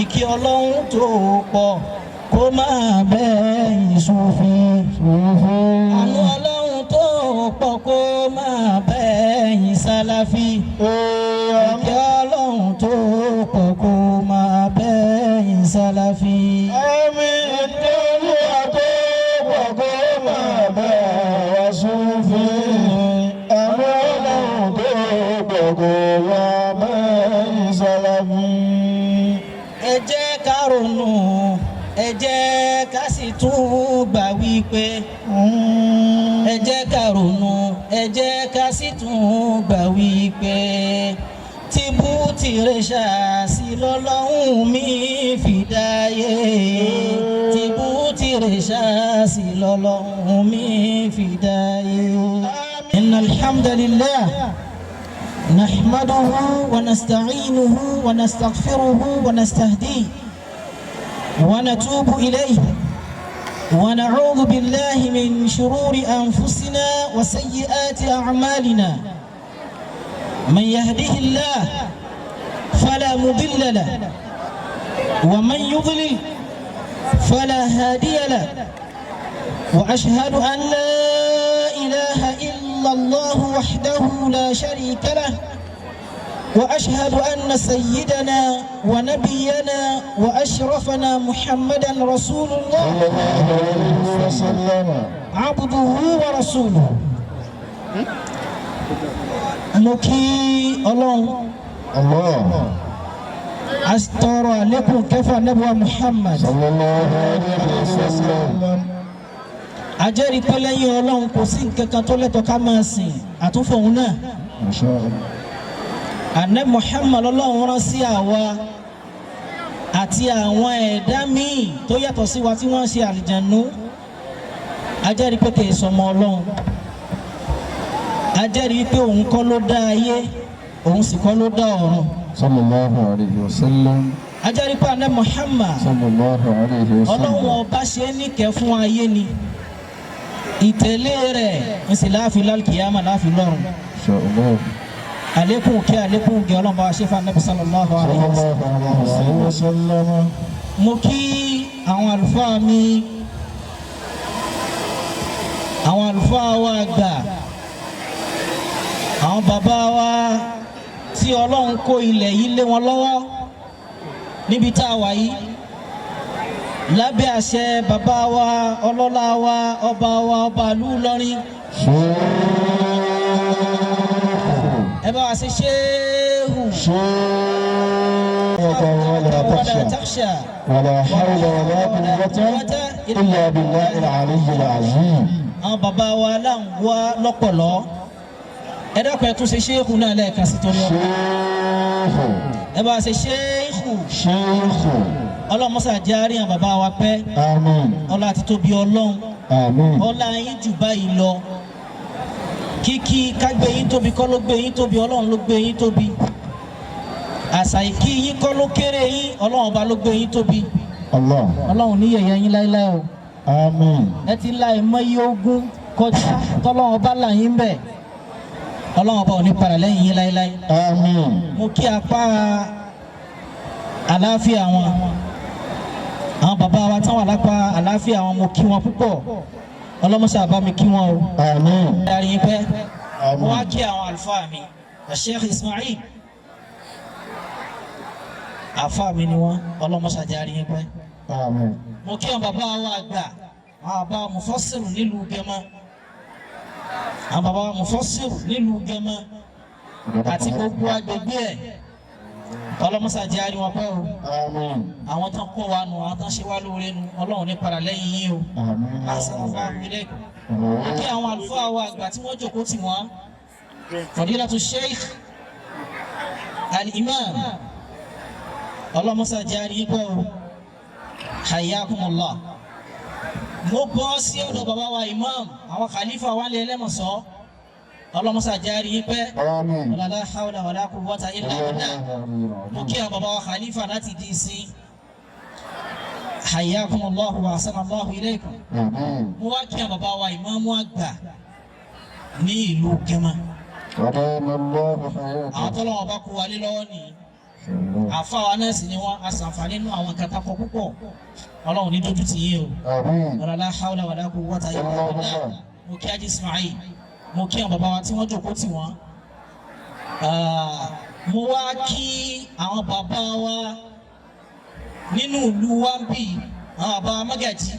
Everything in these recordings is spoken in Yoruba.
Ìkẹ́ Ọlọ́run tó pọ̀ kó máa bẹ́yìn Sufi. Àánú Ọlọ́run tó pọ̀ kó máa bẹ́yìn Sálàfí. Ìkẹ́ Ọlọ́run tó pọ̀ kó máa bẹ́yìn Sálàfí. Àmín. Ìkẹ́ Olúwa tó pọ̀ kó máa bá wa Sufi. Àánú Ọlọ́run tó pọ̀ kó máa bá Sálàfí. Ẹ jẹ́ ká ronú, ẹ jẹ́ ká sì tún gbà wípé, ẹ jẹ́ ká ronú, ẹ jẹ́ ká sì tún gbà wípé tìbú tìrẹsà sí lọ́lọ́hún mi fi dáyé, tìbú tìrẹsà sí lọ́lọ́hún mi fi dáyé. إن الحمد لله نحمده ونستعينه ونستغفره ونستهديه ونتوب إليه ونعوذ بالله من شرور أنفسنا وسيئات أعمالنا. من يهده الله فلا مضل له ومن يضلل فلا هادي له، وأشهد أن لا إله إلا الله وحده لا شريك له، وأشهد أن سيدنا ونبينا وأشرفنا محمدا رسول الله صلى الله عليه وسلم. عبده ورسوله. Mo kí Ọlọ́run. Allah. Asitọrọ àlékún kẹfà nẹ́bùwà Muhammad. صلى الله عليه وسلم. Ajẹ́rìí pé lẹ́yìn Ọlọ́run kò sí nǹkan kan tó lẹ́tọ̀ọ́ ká máa sìn àtúnfọ̀hún náà. ما شاء الله. Ànẹ́ Muhammad Ọlọ́run rán sí àwa àti àwọn ẹ̀dá míì tó yàtọ̀ sí wa tí wọ́n ń ṣe àlìjànú. Ajẹ́rìí pé kì í sọmọ Ọlọ́run. Ajẹ́rìí pé òun kọ́ ló dá ayé, òun sì kọ́ ló dá ọ̀run. صلى الله عليه وسلم. Ajẹ́rìí pé ànẹ́ Muhammad صلى الله عليه Ọlọ́run وسلم. ọba ṣe é níkẹ́ fún ayé ni, ìtẹ̀lé rẹ̀ ń sì láàfin lálùkìyàmà láàfin lọ́run. إن شاء الله. Àlékún kí àlékún gẹ Ọlọ́run bá wa ṣe fún Ànábì صلى الله عليه صلى وسلم. الله عليه وسلم. Mo kí àwọn àlùfáà mi, àwọn àlùfáà wa àgbà, àwọn bàbá wa tí Ọlọ́run kó ilẹ̀ yìí lé wọn lọ́wọ́ níbi tá a wà yìí, lábẹ́ àṣẹ bàbá wa, ọlọ́lá wa, ọba wa, ọba ìlú Ìlọrin. شيخ. Ẹ bá wa ṣe ṣéhù. شيخ ولا ولا تخشى تخشى ولا حول ولا قوة إلا بالله العلي العظيم. Àwọn bàbá wa là ń wá lọ́pọ̀lọ́. Ẹ dákun, ẹ tún ṣe ṣéhù náà lẹ́ẹ̀kan sí torí ọ. شيخ. Ẹ bá wa ṣe ṣéhù. شيخ. Ọlọ́mọṣà jẹ́ àríyàn bàbá wa pẹ́. آمين. Ọlá àti tóbi Ọlọ́run. آمين. Ọlá yín jù báyìí lọ. Kíkí kágbé yín tóbi kọ́ ló gbé yín tóbi, Ọlọ́run ló gbé yín tóbi. Àṣà ìkí yín kọ́ ló kéré yín, Ọlọ́run ọba ló gbé yín tóbi. الله. Ọlọ́run ní yẹ̀yẹ́ yín láéláé o. آمين. Ẹ ti la ìmọ̀ye ogun kọjá tọ́lọ́run ọba là yín bẹ̀. Ọlọ́run ọba ò ní padà lẹ́yìn yín láéláé. آمين. Mo kí apá àlàáfíà wọn, àwọn bàbá wa táwọn alápá àlàáfíà wọn, mo kí wọn púpọ̀. Ọlọ́mọṣà bá mi kí wọn o. آمين. Darí yín pẹ́. Mo wá آمين. kí àwọn àlùfáà mi, Sheikh Ismail, àfáà mi ni wọn. Ọlọ́mọṣà darí yín pẹ́. آمين. Mo kí àwọn bàbá wa àgbà, àwọn bàbá mufassiru nílùú Gẹ́mà, àwọn bàbá wa mufassiru nílùú Gẹ́mà àti gbogbo agbègbè ẹ̀. Ọlọ́mọṣà darí wọn pẹ́ o. آمين. Àwọn tán kọ́ wa nù, àwọn tán ṣe wá lóore nù, Ọlọ́run ní padà lẹ́yìn yín o. آمين. Assalamu alaikum. Mo kí àwọn àlùfáà wa àgbà tí wọ́n jókòó tì wọ́n, Fadilatu Sheikh Al-Imam, ọlọ́mọṣà jẹ́ pẹ́ o. Hayyakumullah. Mo bọ́ sí ọ̀dọ̀ bàbá wa imam, àwọn khalifa wa lé ẹlẹ́mọ̀sọ́. Ọlọ́mọṣà jẹ́ pẹ́. آمين. لا حول ولا قوة إلا بالله. Mo kí àwọn bàbá wa khalifa láti di sí. Hayyakumullah wa ahsanallahu ilaykum. آمين. Mo wá kí àwọn bàbá wa ìmáàmù àgbà ní ìlú Gẹ́mà. أدام الله Àwọn حياته. tọ́lọ́wọ́n bá kó wa lé lọ́wọ́ nìyí. Àfáwa náà sì ni wọ́n aṣàǹfààní nínú àwọn nǹkan takọ púpọ̀. Ọlọ́run ní dójú ti yín o. Àmín. Wala hawla wala quwwata illa billah. Mo kí Haji Ismail, mo kí àwọn bàbá wa tí wọ́n jókòó tì wọ́n. Mo wá kí àwọn bàbá wa nínú ìlú wa ń bì, àwọn bàbá wa Mọ́gàjí.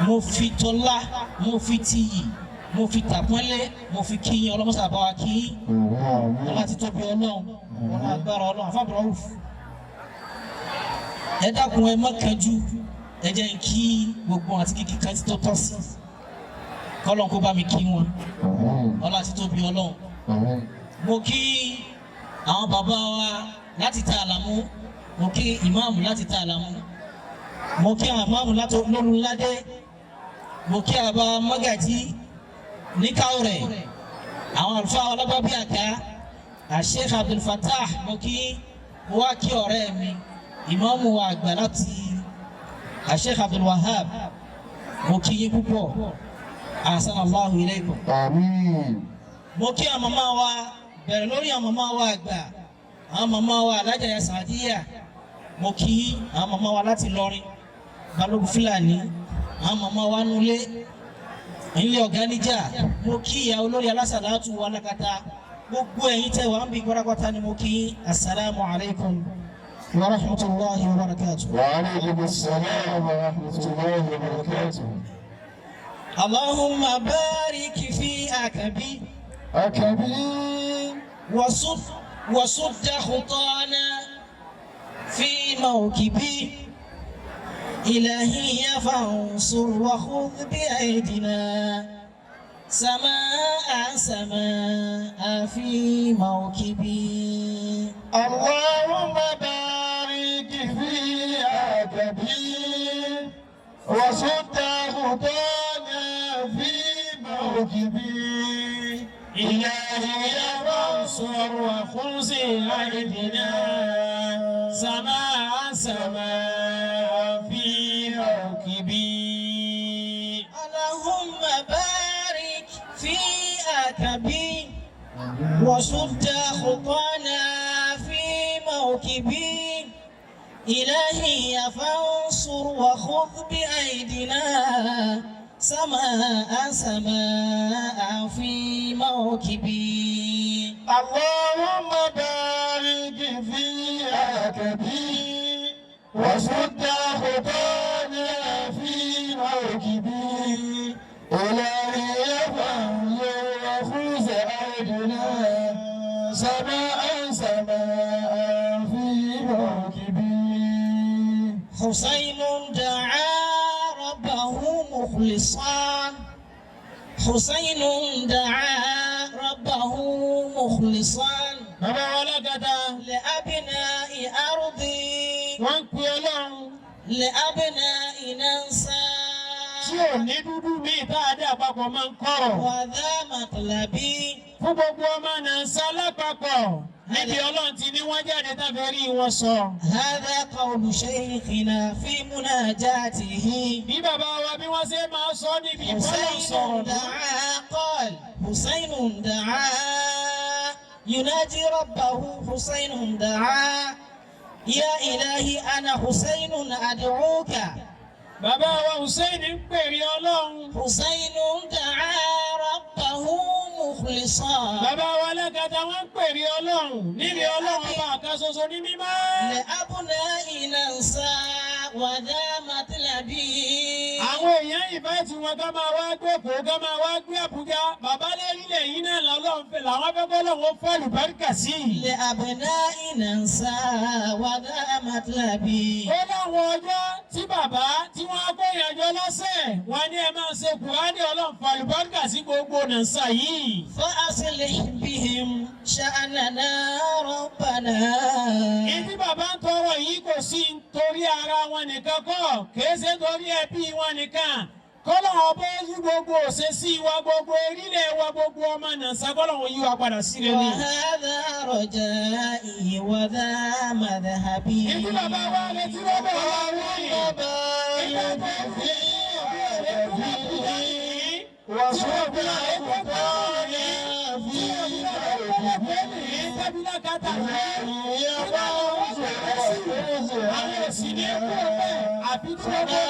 Mo fi tọ́lá, mo fi tiyì, mo fi tàpọ́nlé, mo fi kí yín. Ọlọ́mọṣà bá wa kí yín. Ọlá ti tóbi Ọlọ́run, ọlá agbára Ọlọ́run àfàbọ̀rọ̀ rúf. Ẹ dákun, ẹ má kánjú, ẹ jẹ́ n kí gbogbo àti kíkí kan tí tó tọ́ sí kọ́lọ́n kó bá mi kí wọn. Ọlá ti tóbi Ọlọ́run. Mo kí àwọn bàbá wa láti ta àlàmú, mo kí ìmáàmù láti ta àlàmú, mo kí àwọn ìmáàmù láti Olúnládé, mo kí àbá Mọ́gàjí ní Káwọ̀rẹ̀, àwọn àlùfáà ọlọ́gbàbíàká, Sheikh Abdul Fattah. Mo kí, mo wá kí ọ̀rẹ́ mi, ìmáàmù wa àgbà láti Sheikh Abdul Wahab. Mo kí yín púpọ̀. Ahsanallahu ilaykum. Àmín. Mo kí àwọn màmá wa, bẹ̀rẹ̀ lórí àwọn màmá wa àgbà, àwọn màmá wa Alájà ya Sàdíyà. Mo kí àwọn màmá wa láti Ìlọrin, Balógun Fúlàní, àwọn màmá wa nulẹ̀ ilé ọ̀gá níjà. Mo kí ìyá olórí alásàlátù wa lákàtà. Gbogbo ẹ̀yin tẹ́ wà ń bí pátápátá ni mo kí. Asalaamu alaykum wa rahmatulahi wa barakatuh. Wa alaykum assalam wa rahmatullahi wa barakatuh. Allahumma barik fi akabi. Akabi. وصد وصد خطانا في موكبي. إلهي فانصر وخذ بأيدنا سماء سماء في موكبي. اللهم بارك في عتبي وصد خطانا في موكبي. إلهي فانصر وخذ بأيدنا سماء سماء في موكبي. اللهم بارك في أكبي وسد خطانا في موكبي. إلهي فانصر وخذ بأيدنا سماء سماء في موكبي. اللهم بارك في عتبي وسد خطانا في موكبي. إلهي فانصر وخذ أيدنا سماء سماء في موكبي. حسين دعا ربه مخلصا، حسين دعا ربه مخلصا. Bàbá wa lágàdá. لأبناء أرضي. Wọ́n ń pe Ọlọ́run. لأبناء ننسى. Tí ò ní dúdú míì tá a dé àpapọ̀ máa ń kọ̀rọ̀. وذا مطلبي. Fún gbogbo ọmọ Nàìjíríà lápapọ̀ níbi Ọlọ́run ti ní wọ́n jáde táfẹ́ rí wọn sọ. هذا قول شيخنا في مناجاته. Bí bàbá wa bí wọ́n ṣe máa sọ níbi ìbọ́lọ̀ sọ̀rọ̀. حسين دعا، قال حسين دعا يناجي ربه. حسين دعا: يا إلهي أنا حسين أدعوك. Bàbá wa Hussein ń pèrè Ọlọ́run. حسين دعا ربه مخلصا. Bàbá wa lágàdá wọ́n ń pèrè Ọlọ́run níbi Ọlọ́run ọba àká ṣoṣo ní mímọ́. لأبناء ننسى وذا مطلبي. Àwọn èèyàn ìbá tí wọn ká máa wá gbé Èkó, ká máa wá gbé Àbújá, bàbá lérílẹ̀ yìí náà lọ́lọ́run fẹ́ làwọn fẹ́ kọ́ lọ́wọ́ fọ́ọ̀lù báríkà sí i. لأبناء ننسى وذا مطلبي. Ó láwọn ọjọ́ tí bàbá tí wọ́n á kó ìrìnàjò lọ́sẹ̀ wọn ní ẹ máa ṣe Kùránì, Ọlọ́run fàlù báríkà sí gbogbo nàṣà yìí. فأصلح بهم شأننا ربنا. Ìdí bàbá ń tọrọ yìí kò sí nítorí ara wọn nìkan kọ́, kìí ṣe nítorí ẹbí wọn nìkan. Kọ́lọ́hún ọbọ̀ yí gbogbo òṣèṣì wa, gbogbo orílẹ̀ wa, gbogbo ọmọ nàṣà, kọ́lọ́hún yí wa padà sí rẹ ni. وهذا رجائي وذا مذهبي. Ìdí bàbá wa retí lọ́dọ̀ wa rí. بارك في عتبي وصد خطانا في موكبي. lákàtà yìí iná làwọn kàrẹ́ sí àwọn òsì ní kú bẹ́ẹ̀ àfi tí wọ́n bá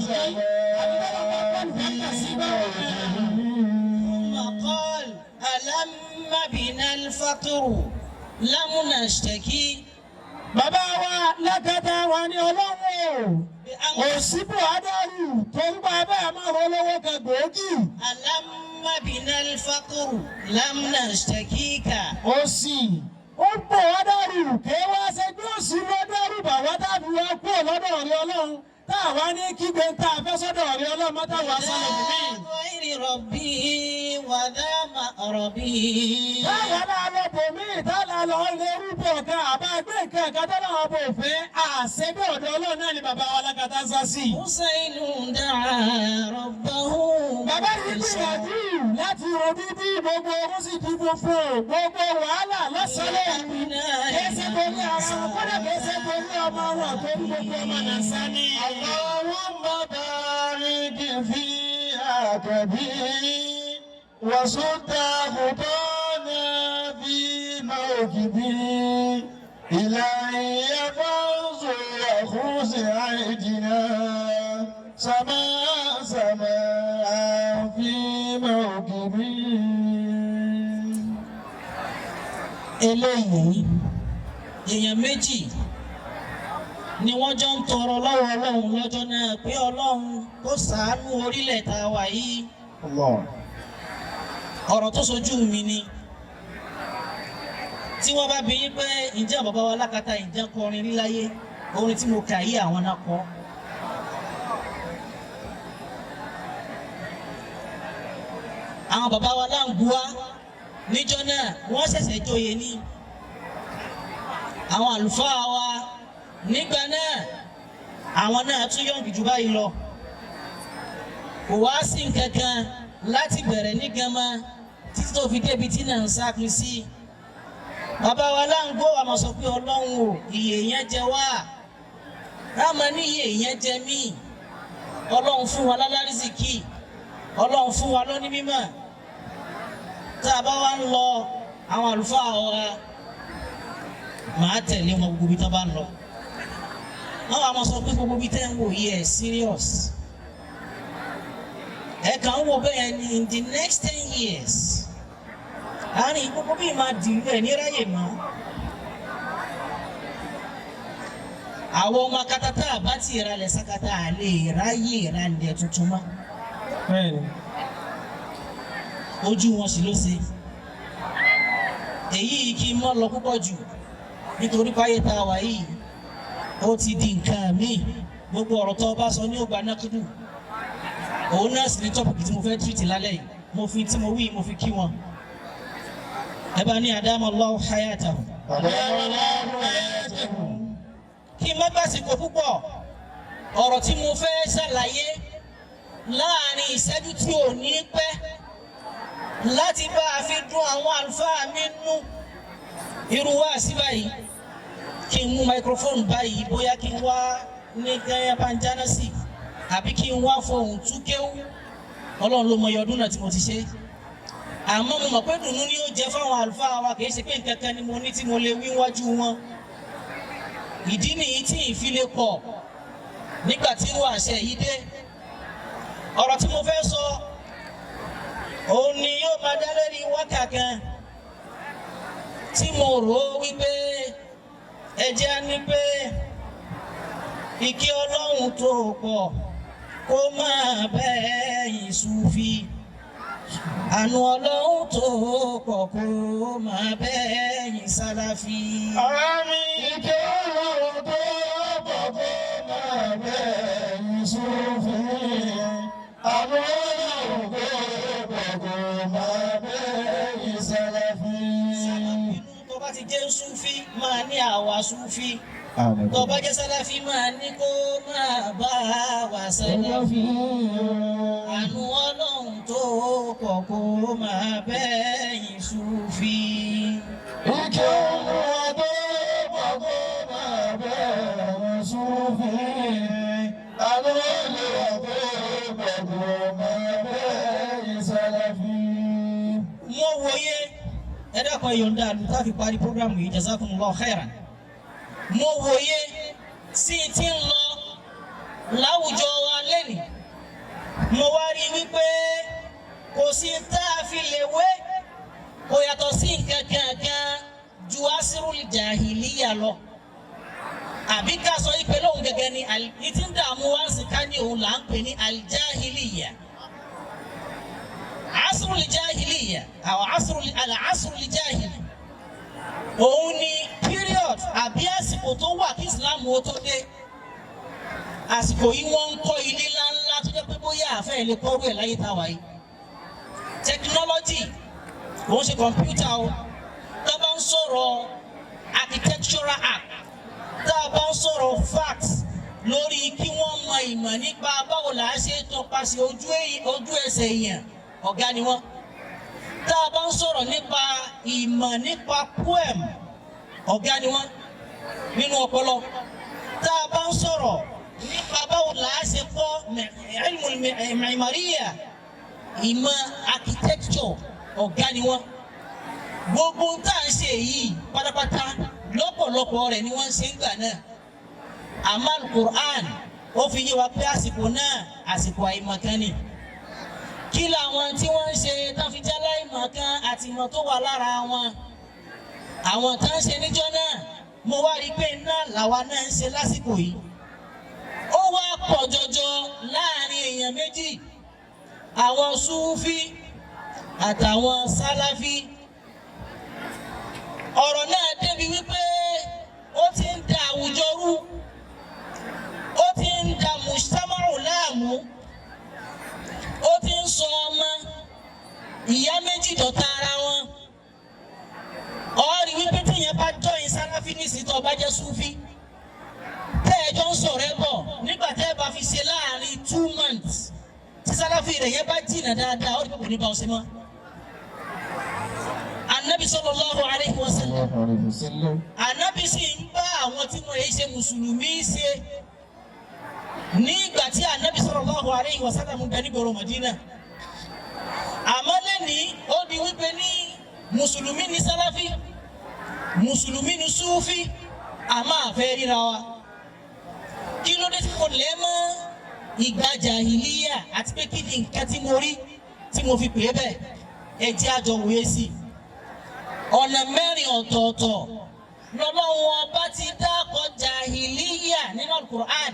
ṣàyí àfi tí wọ́n bá pọ̀lù bàtà sí báwọn náà. ثم قال ألم بنا الفقر لم نشتكي Bàbá wa lákàtà wa ní ọlọ́run o òsínbù adáru tó ń bá bẹ́ẹ̀ máa rọ lọ́wọ́ kan gbòógì. ألم بنا الفقر لم نشتكيك Òsì ó pọ̀ adáru kí wá ṣe bí òsì ló dẹ́rù bàwá tàbí wá kú lọ́dọ̀ ọ̀rẹ́ ọlọ́run tá a wá ní kígbe tá a fẹ́ sọ́dọ̀ ọ̀rẹ́ ọlọ́run mọ́ táwa sálẹ̀ nìyí. غير ربي وذا مأربي Táwa náà lọ bò mí táwa lọ lé rúbọ̀ kan àbá gbé nǹkan kan tó náà bò fẹ́ àṣẹ bí ọ̀dọ̀ ọlọ́run náà ni bàbá wa lákàtà ń sá sí. حسين دعا ربه Bàbá yìí gbìyànjú láti ro bíbí gbogbo orun sì di funfun gbogbo wàhálà lọ́sàn-án lóru. Kìí ṣe torí ara wọn kódà kìí ṣe torí ọmọ wọn torí gbogbo ọmọ náà sá ní. اللهم بارك في عقبي وسد خطانا في موكبي إلهي فانظر وخذ عيدنا سماء سماء في موكبي. Eléyìí èèyàn méjì ni wọ́n jọ ń tọrọ lọ́wọ́ Ọlọ́run lọ́jọ́ náà pé Ọlọ́run kó ṣàánú orílẹ̀ tá a wà yìí. الله. Ọ̀rọ̀ tó sojú mi ni tí wọ́n bá bi yín pé ǹjẹ́ bàbá wa lákàtà ǹjẹ́ kọrin rí láyé, orin tí mo kà yí àwọn náà kọ. Àwọn bàbá wa láǹgùwá níjọ́ náà wọ́n ṣẹ̀ṣẹ̀ joyè ní àwọn àlùfáà wa nígbà náà àwọn náà tún yọ̀ǹgì jù báyìí lọ. Kò wá sí nǹkan kan láti bẹ̀rẹ̀ ní gánmá títí tó fi débi tí náà ń sápin sí. Bàbá wa láǹgó wa máa sọ pé Ọlọ́run o, ìyè yẹn jẹ wá, ráàmà ní ìyè yẹn jẹ mí. Ọlọ́run fún wa lálárìsìkì, Ọlọ́run fún wa lóní mímọ̀. Tá a bá wá ń lọ àwọn àlùfáà wa màá tẹ̀lé wọn gbogbo ibi tó bá ń lọ. Wọ́n wá máa sọ pé gbogbo ibi tẹ́ ń wò yìí ẹ̀ serious, ẹ kàn ń wo bẹ́ẹ̀ ni in the next 10 years àárín gbogbo bí máa dìlú ẹ̀ ní ráyè mọ́. Àwọn ọmọ akata tá a bá ti ralẹ̀ sakata à lè ráyè ralẹ̀ tuntun mọ́. Bẹ́ẹ̀ni. Ojú wọn sì ló ṣe èyí kí n mọ́ lọ púpọ̀ jù nítorí páyé tá a wà yìí ó ti di nǹkan míì. Gbogbo ọ̀rọ̀ tó o bá sọ ní ògbà nákúdù òun náà sì ní topic tí mo fẹ́ treat lálẹ́ yìí. Mo fi tí mo wí mo fi kí wọn. Ẹ bá ní adamu Allahu hayatahu. Kí n má gbàsìkò púpọ̀, ọ̀rọ̀ tí mo fẹ́ ṣàlàyé láàrin ìṣẹ́jú tí ò ní pẹ́ láti bá a fi dùn àwọn àlùfáà mi nú irú wá sí báyìí, kí n mú microphone báyìí, bóyá kí n wá ní gẹ́gẹ́ bá ń jáná sí àbí kí n wá fohùn túkéwú. Ọlọ́run ló mọ iye ọdún náà tí mo ti ṣe, àmọ́ mo mọ̀ pé dùnú ni ó jẹ́ fáwọn àlùfáà wa. Kì í ṣe pé nǹkan kan ni mo ní tí mo lè wí wájú wọn. Ìdí nìyí tí ìfilé pọ̀ nígbà tí irú àṣẹ yìí dé. Ọ̀rọ̀ tí mo fẹ́ sọ òun ni yóò máa dá lórí wákà kan tí mo rò ó wípé ẹjẹ́ á ní pé ìkẹ́ Ọlọ́run tó pọ̀ kó máa bẹ́yìn Súfì, àánú Ọlọ́run tó pọ̀ kó máa bẹ́yìn Sálàfí. Àmín. Ìkẹ́ Ọlọ́run tó pọ̀ kó máa bẹ́yìn Súfì. Àánú Ọlọ́run tó pọ̀ kó máa bẹ́yìn Sálàfí. Inú tó bá ti jẹ́ Súfì máa ní àwa Súfì, tó bá jẹ́ Sálàfí máa ní kó máa bá wa Sálàfí. Àánú Ọlọ́run tó pọ̀ kó máa bẹ́yìn Súfì. Ìkẹ́ Olúwa tó pọ̀ kó máa bẹ́yìn Súfì. Àánú Olúwa tó pọ̀ kó máa bẹ́yìn Sálàfí. Mo wòye, ẹ dákun. Dákun, ẹ yọ̀ǹda àlù tá a fi parí program yìí. Jazakumullahu khairan. Mo wòye sí i tí ń lọ láwùjọ wa lẹ́nìí, mo wá rí i wípé kò sí tá a fi lè wé, kò yàtọ̀ sí nǹkan kankan ju asirul jahiliya lọ, àbí ká sọ ipe lóhùn gẹ́gẹ́ ni ní tí ń dààmú wá sí ká ní òun là ń pè ní aljahiliya, asirul jahiliya, àwọn asirul al-asrul jahili. Òun ni period àbí àsìkò tó wà kí Islam ó tó dé. Àsìkò yìí, wọ́n ń kọ́ ilé ńláńlá tó jẹ́ pé bóyá àfẹ́ ilé kọ́rú ẹ̀ láyé táwa yìí. Technology, òun ṣe kọ̀ǹpútà o. Tá a bá ń sọ̀rọ̀ architectural art, tá a bá ń sọ̀rọ̀ facts lórí kí wọ́n mọ ìmọ̀ nípa báwo là á ṣe tọpasẹ̀ ojú ẹsẹ̀ èèyàn, ọ̀gá ni wọ́n. Tá a bá ń sọ̀rọ̀ nípa ìmọ̀ nípa poem, ọ̀gá ni wọ́n nínú ọpọlọ. Tá a bá ń sọ̀rọ̀ nípa báwo là á ṣe kọ́ ilmul mimariya, ìmọ̀ architecture, ọ̀gá ni wọ́n. Gbogbo tá à ń ṣe yìí pátápátá, lọ́pọ̀lọpọ̀ rẹ̀ ni wọ́n ń ṣe ń gbà náà. Àmọ́ Alukur'an ó fi yé wa pé àsìkò náà, àsìkò àìmọ̀kan ni. Kí làwọn tí wọ́n ń ṣe táfíjá láìmọ̀kan àti ìmọ̀ tó wà lára wọn, àwọn tá ń ṣe níjọ́ náà? Mo wá rí i pé náà làwa náà ń ṣe lásìkò yìí. Ó wá pọ̀ jọjọ láàrin èèyàn méjì, àwọn Súfí àtàwọn Sálàfí. Ọ̀rọ̀ náà débi wípé ó ti ń da àwùjọ rú, ó ti ń da mùsàmáù láàmú, ó ti ń sọ ọmọ ìyá méjì dọ̀tá ara wọn. Ọ̀rí wípé tíyẹn bá join Sálàfí nísìsiyìí, tó bá jẹ́ Súfí, tẹ́ ẹ jọ ń sọ̀rọ̀ ẹ bọ̀, nígbà tẹ́ ẹ bá fi ṣe láàrin 2 months, tí Sálàfí rẹ̀ yẹn bá jìnnà dáadáa, ó rí pé kò ní bá ọ ṣe mọ́. Anabi sallallahu alayhi wa sallam, Alaihi wasallam. Anabi sì ń bá àwọn tí wọn yìí ṣe mùsùlùmí ṣe ní ìgbà tí anabi sallallahu alayhi wa sallam ń bẹ nígboro Madina. Àmọ́ lẹ́ni, ó di wípé ní mùsùlùmí ní Sálàfí, mùsùlùmí ní Súfí, àmọ́ àfẹ́ ríra wa. Kí ló dé tí mo lẹ́ mọ́ ìgbà jàhìlíyà, àti pé kí ni nǹkan tí mo rí tí mo fi pè é bẹ́ẹ̀? Ẹ jẹ́ àjọ wòye sí i. Ọ̀nà mẹ́rin ọ̀tọ̀ọ̀tọ̀ lọ́lọ́run Ọba ti dákọ̀ jàhìlíyà nínú Alukur'an.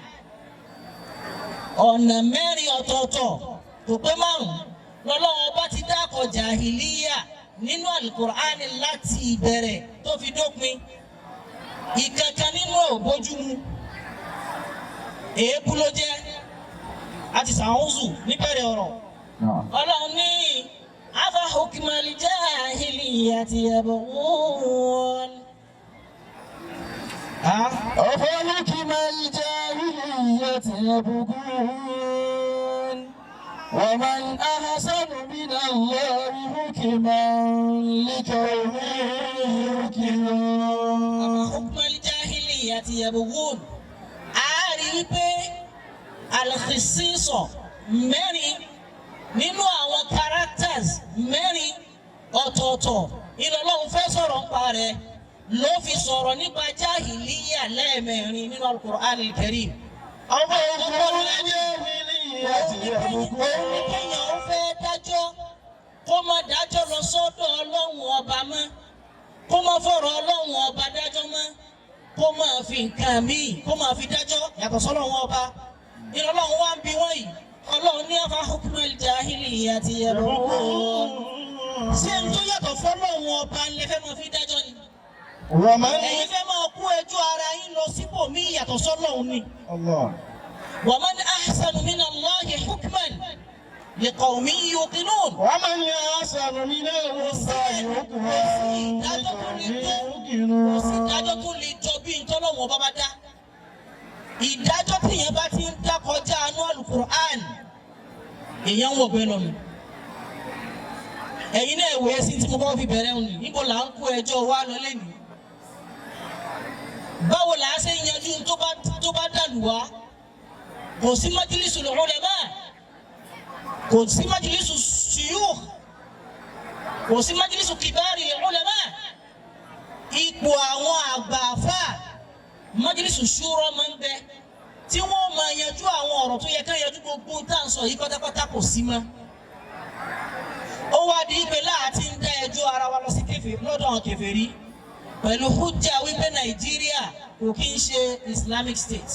Ọ̀nà mẹ́rin ọ̀tọ̀ọ̀tọ̀, kò pé márùn-ún, lọ́lọ́run Ọba ti dákọ̀ jàhìlíyà nínú Alukur'an láti ìbẹ̀rẹ̀ tó fi dópin. Ìkankan nínú ẹ̀ ò bójúmu, èébú ló jẹ́ àti sàúnzù níbẹ̀rẹ̀ ọ̀rọ̀. نعم. Ọlọ́run ní afa hukmal jahiliyyati yabghun. Ha? أفحكم الجاهلية يبغون ومن أحسن من الله حكما لقوم يوقنون. Hukmal jahiliyyati yabghun. A rí wípé alkhisisa mẹ́rin nínú àwọn characters mẹ́rin ọ̀tọ̀ọ̀tọ̀ ìlọlọ́run fẹ́ sọ̀rọ̀ nípa rẹ̀ ló fi sọ̀rọ̀ nípa jahiliya lẹ́ẹ̀mẹ́rin nínú Al-Qur'an al-Karim. أفحكم الجاهلية Òun ní يبغون. kéèyàn ó fẹ́ dájọ́, kó má dájọ́ lọ sọ́dọ̀ Ọlọ́run Ọba mọ́, kó má fọ̀rọ̀ Ọlọ́run Ọba dájọ́ mọ́, kó má fi nǹkan míì kó má fi dájọ́ yàtọ̀ sọ́lọ́run Ọba. Ìrọ̀lọ́run wá ń bi wọ́n yìí. Ọlọ́run ní afa hukmal jahiliyyati yabghun. Ṣé n tó yàtọ̀ fọ́lọ́run Ọba lẹ fẹ́ máa fi dájọ́ ni? ومن Ẹ̀yin fẹ́ máa kó ẹjọ́ ara yín lọ síbòmíì yàtọ̀ sọ́lọ́run ni? الله. Wa man ahsanu minallahi hukman liqawmin yuqinun. ومن أحسن من الله حكما Ìdájọ́ tó lè tó, لقوم kò sí يوقنون. ìdájọ́ tó lè jọ bí ntọ́lọ́wọ́n bá bá dá. Ìdájọ́ tíyẹn bá ti ń dá kọjá anú Alukur'an, èèyàn ń wọ̀gbẹ́ lọ́nu. Ẹ̀yin náà wòye sí tí mo kọ́ fi bẹ̀rẹ̀ òní. Níbo là ń kó ẹjọ́ wa lọ lẹ́nu? Báwo là á ṣe ń yanjú tó bá dàlù wá? Kò sí majlisul ulama, kò sí majlisu shuyukh, kò sí majlisu kibari ulama. Ipò àwọn àgbà àfà, Májílísù Ṣúrọ̀ máa ń bẹ tí wọ́n máa yanjú àwọn ọ̀rọ̀ tó yẹ ká yanjú. Gbogbo tá à ń sọ yìí pátápátá kò sí mọ́. Ó wá di pé láti ń dá ẹjọ́ ara wa lọ sí kèfèrí, lọ́dọ̀ àwọn kèfèrí, pẹ̀lú hujja wípé Nàìjíríà kò kí ń ṣe Islamic State,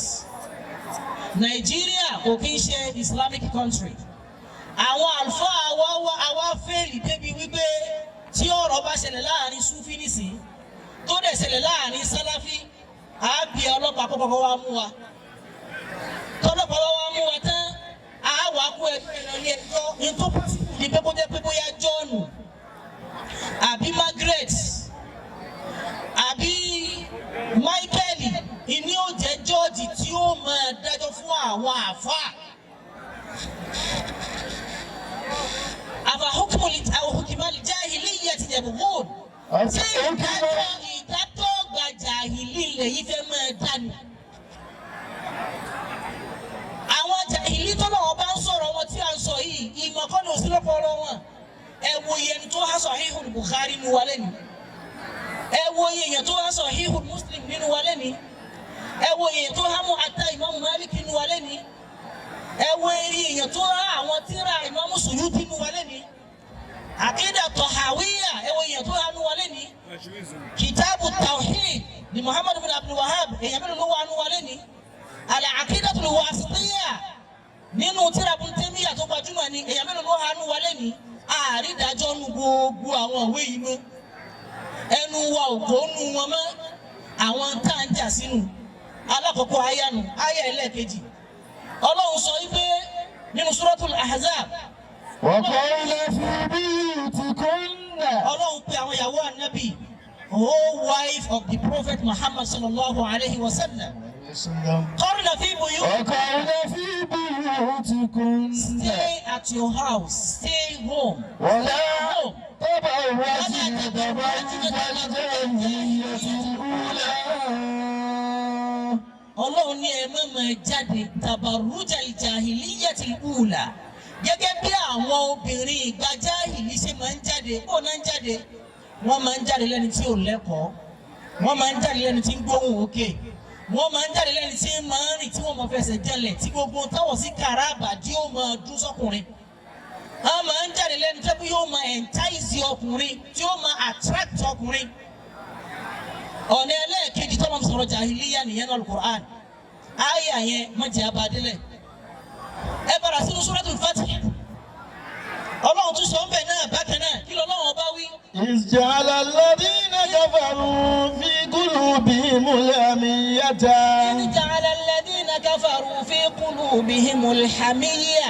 Nàìjíríà kò kí ń ṣe Islamic country. Àwọn àlùfáà wa wá àwa fail débi wípé tí ọ̀rọ̀ bá ṣẹlẹ̀ láàrin Sufi nísìn, tó dẹ̀ ṣẹlẹ̀ láàrin Sálàfí, àá bí ọlọ́pàá kọ́kọ́ wá mú wa. Tọ́lọ́pàá bá wá mú wa tán, àá wà kó ẹgbẹ́ lọ ní ẹjọ́. Ní tó possible ní pé kó jẹ́ pé bóyá John àbí Margaret àbí Michael ìní ó jẹ́ jọ́ọ̀jì tí ó máa dájọ́ fún àwọn àáfàá. أفحكم أو حكم الجاهلية يبغون? Ṣé ìdájọ́ gba jàhìlì ilẹ̀ yìí fẹ́ máa dànù? Àwọn jàhìlì tó lọ́wọ́ bá ń sọ̀rọ̀ wọn tí a ń sọ yìí, ìmọ̀ kọ́ ni òsínlẹ̀ pọ̀lọ́ wọn. Ẹ wo iye ẹni tó há Sahihul Bukhari nínú wa lẹ́nu. Ẹ wo iye èèyàn tó há Sahihul Muslim nínú wa lẹ́nu. Ẹ wo iye èèyàn tó há Muwatta Imam Malik nínú wa lẹ́nu. Ẹ wo iye èèyàn tó há àwọn tírà Imam Suyuti nínú wa lẹ́nu. Àkídà Tọ̀hàwíyà, ẹ wo èèyàn tó há nínú wa lẹ́nu. Kìtàbù Tawhid ni Muhammad bin Abdul Wahhab, èèyàn mélòó ló wà nínú wa lẹ́nu? Al-Aqidatul Wasitiyya nínú tírà Ibn Taymiyyah tó gbajúmọ̀ ni, èèyàn mélòó ló há nínú wa lẹ́nu? Àrídájọ́ nu gbogbo àwọn ìwé yìí mọ́, ẹnu wa ò kó nu wọn mọ́. Àwọn tá à ń jà sínú alákọ̀ọ́kọ́ àyà nu àyà ẹlẹ́ẹ̀kejì, Ọlọ́run sọ wípé nínú Suratul Ahzab. وقرن في بيوتكن. Ọlọ́run pé àwọn ìyàwó Ànábì, whole wife of the Prophet Muhammad sallallahu alayhi wa sallam, قرن في بيوت وقرن في بيوتكن. Stay at your house, stay home. ولا تبرجن تبرج الجاهلية الأولى. Ọlọ́run ní ẹ má máa jáde تبرج الجاهلية الأولى, gẹ́gẹ́ bí àwọn obìnrin ìgbà jáhìlì ṣe máa ń jáde. Kó náà ń jáde, wọ́n máa ń jáde lẹ́ni tí ò lẹ́kọ̀ọ́, wọ́n máa ń jáde lẹ́ni tí ń gbóhùn òkè, wọ́n máa ń jáde lẹ́ni tí ń máa ń rìn tí wọ́n máa fẹsẹ̀ jẹlẹ̀, tí gbogbo táwọn sí kàràbà tí ó máa dún sọ́kùnrin. Wọ́n máa ń jáde lẹ́ni tó bí yóò máa entice ọkùnrin, tí ó máa attract ọkùnrin. Ọ̀nà ẹlẹ́ẹ̀kejì tó máa ń sọ̀rọ̀ jahiliya nìyẹn náà, Al-Qur'an ayé yẹn má jẹ́ abadélẹ̀. Ẹ bára sínú Suratul Fath, Ọlọ́run tún sọ ń bẹ̀ náà bákan náà. Kí lọ́lọ́run ọba wí? إذ جعل الذين كفروا في قلوبهم الحمية. إذ جعل الذين كفروا في قلوبهم الحمية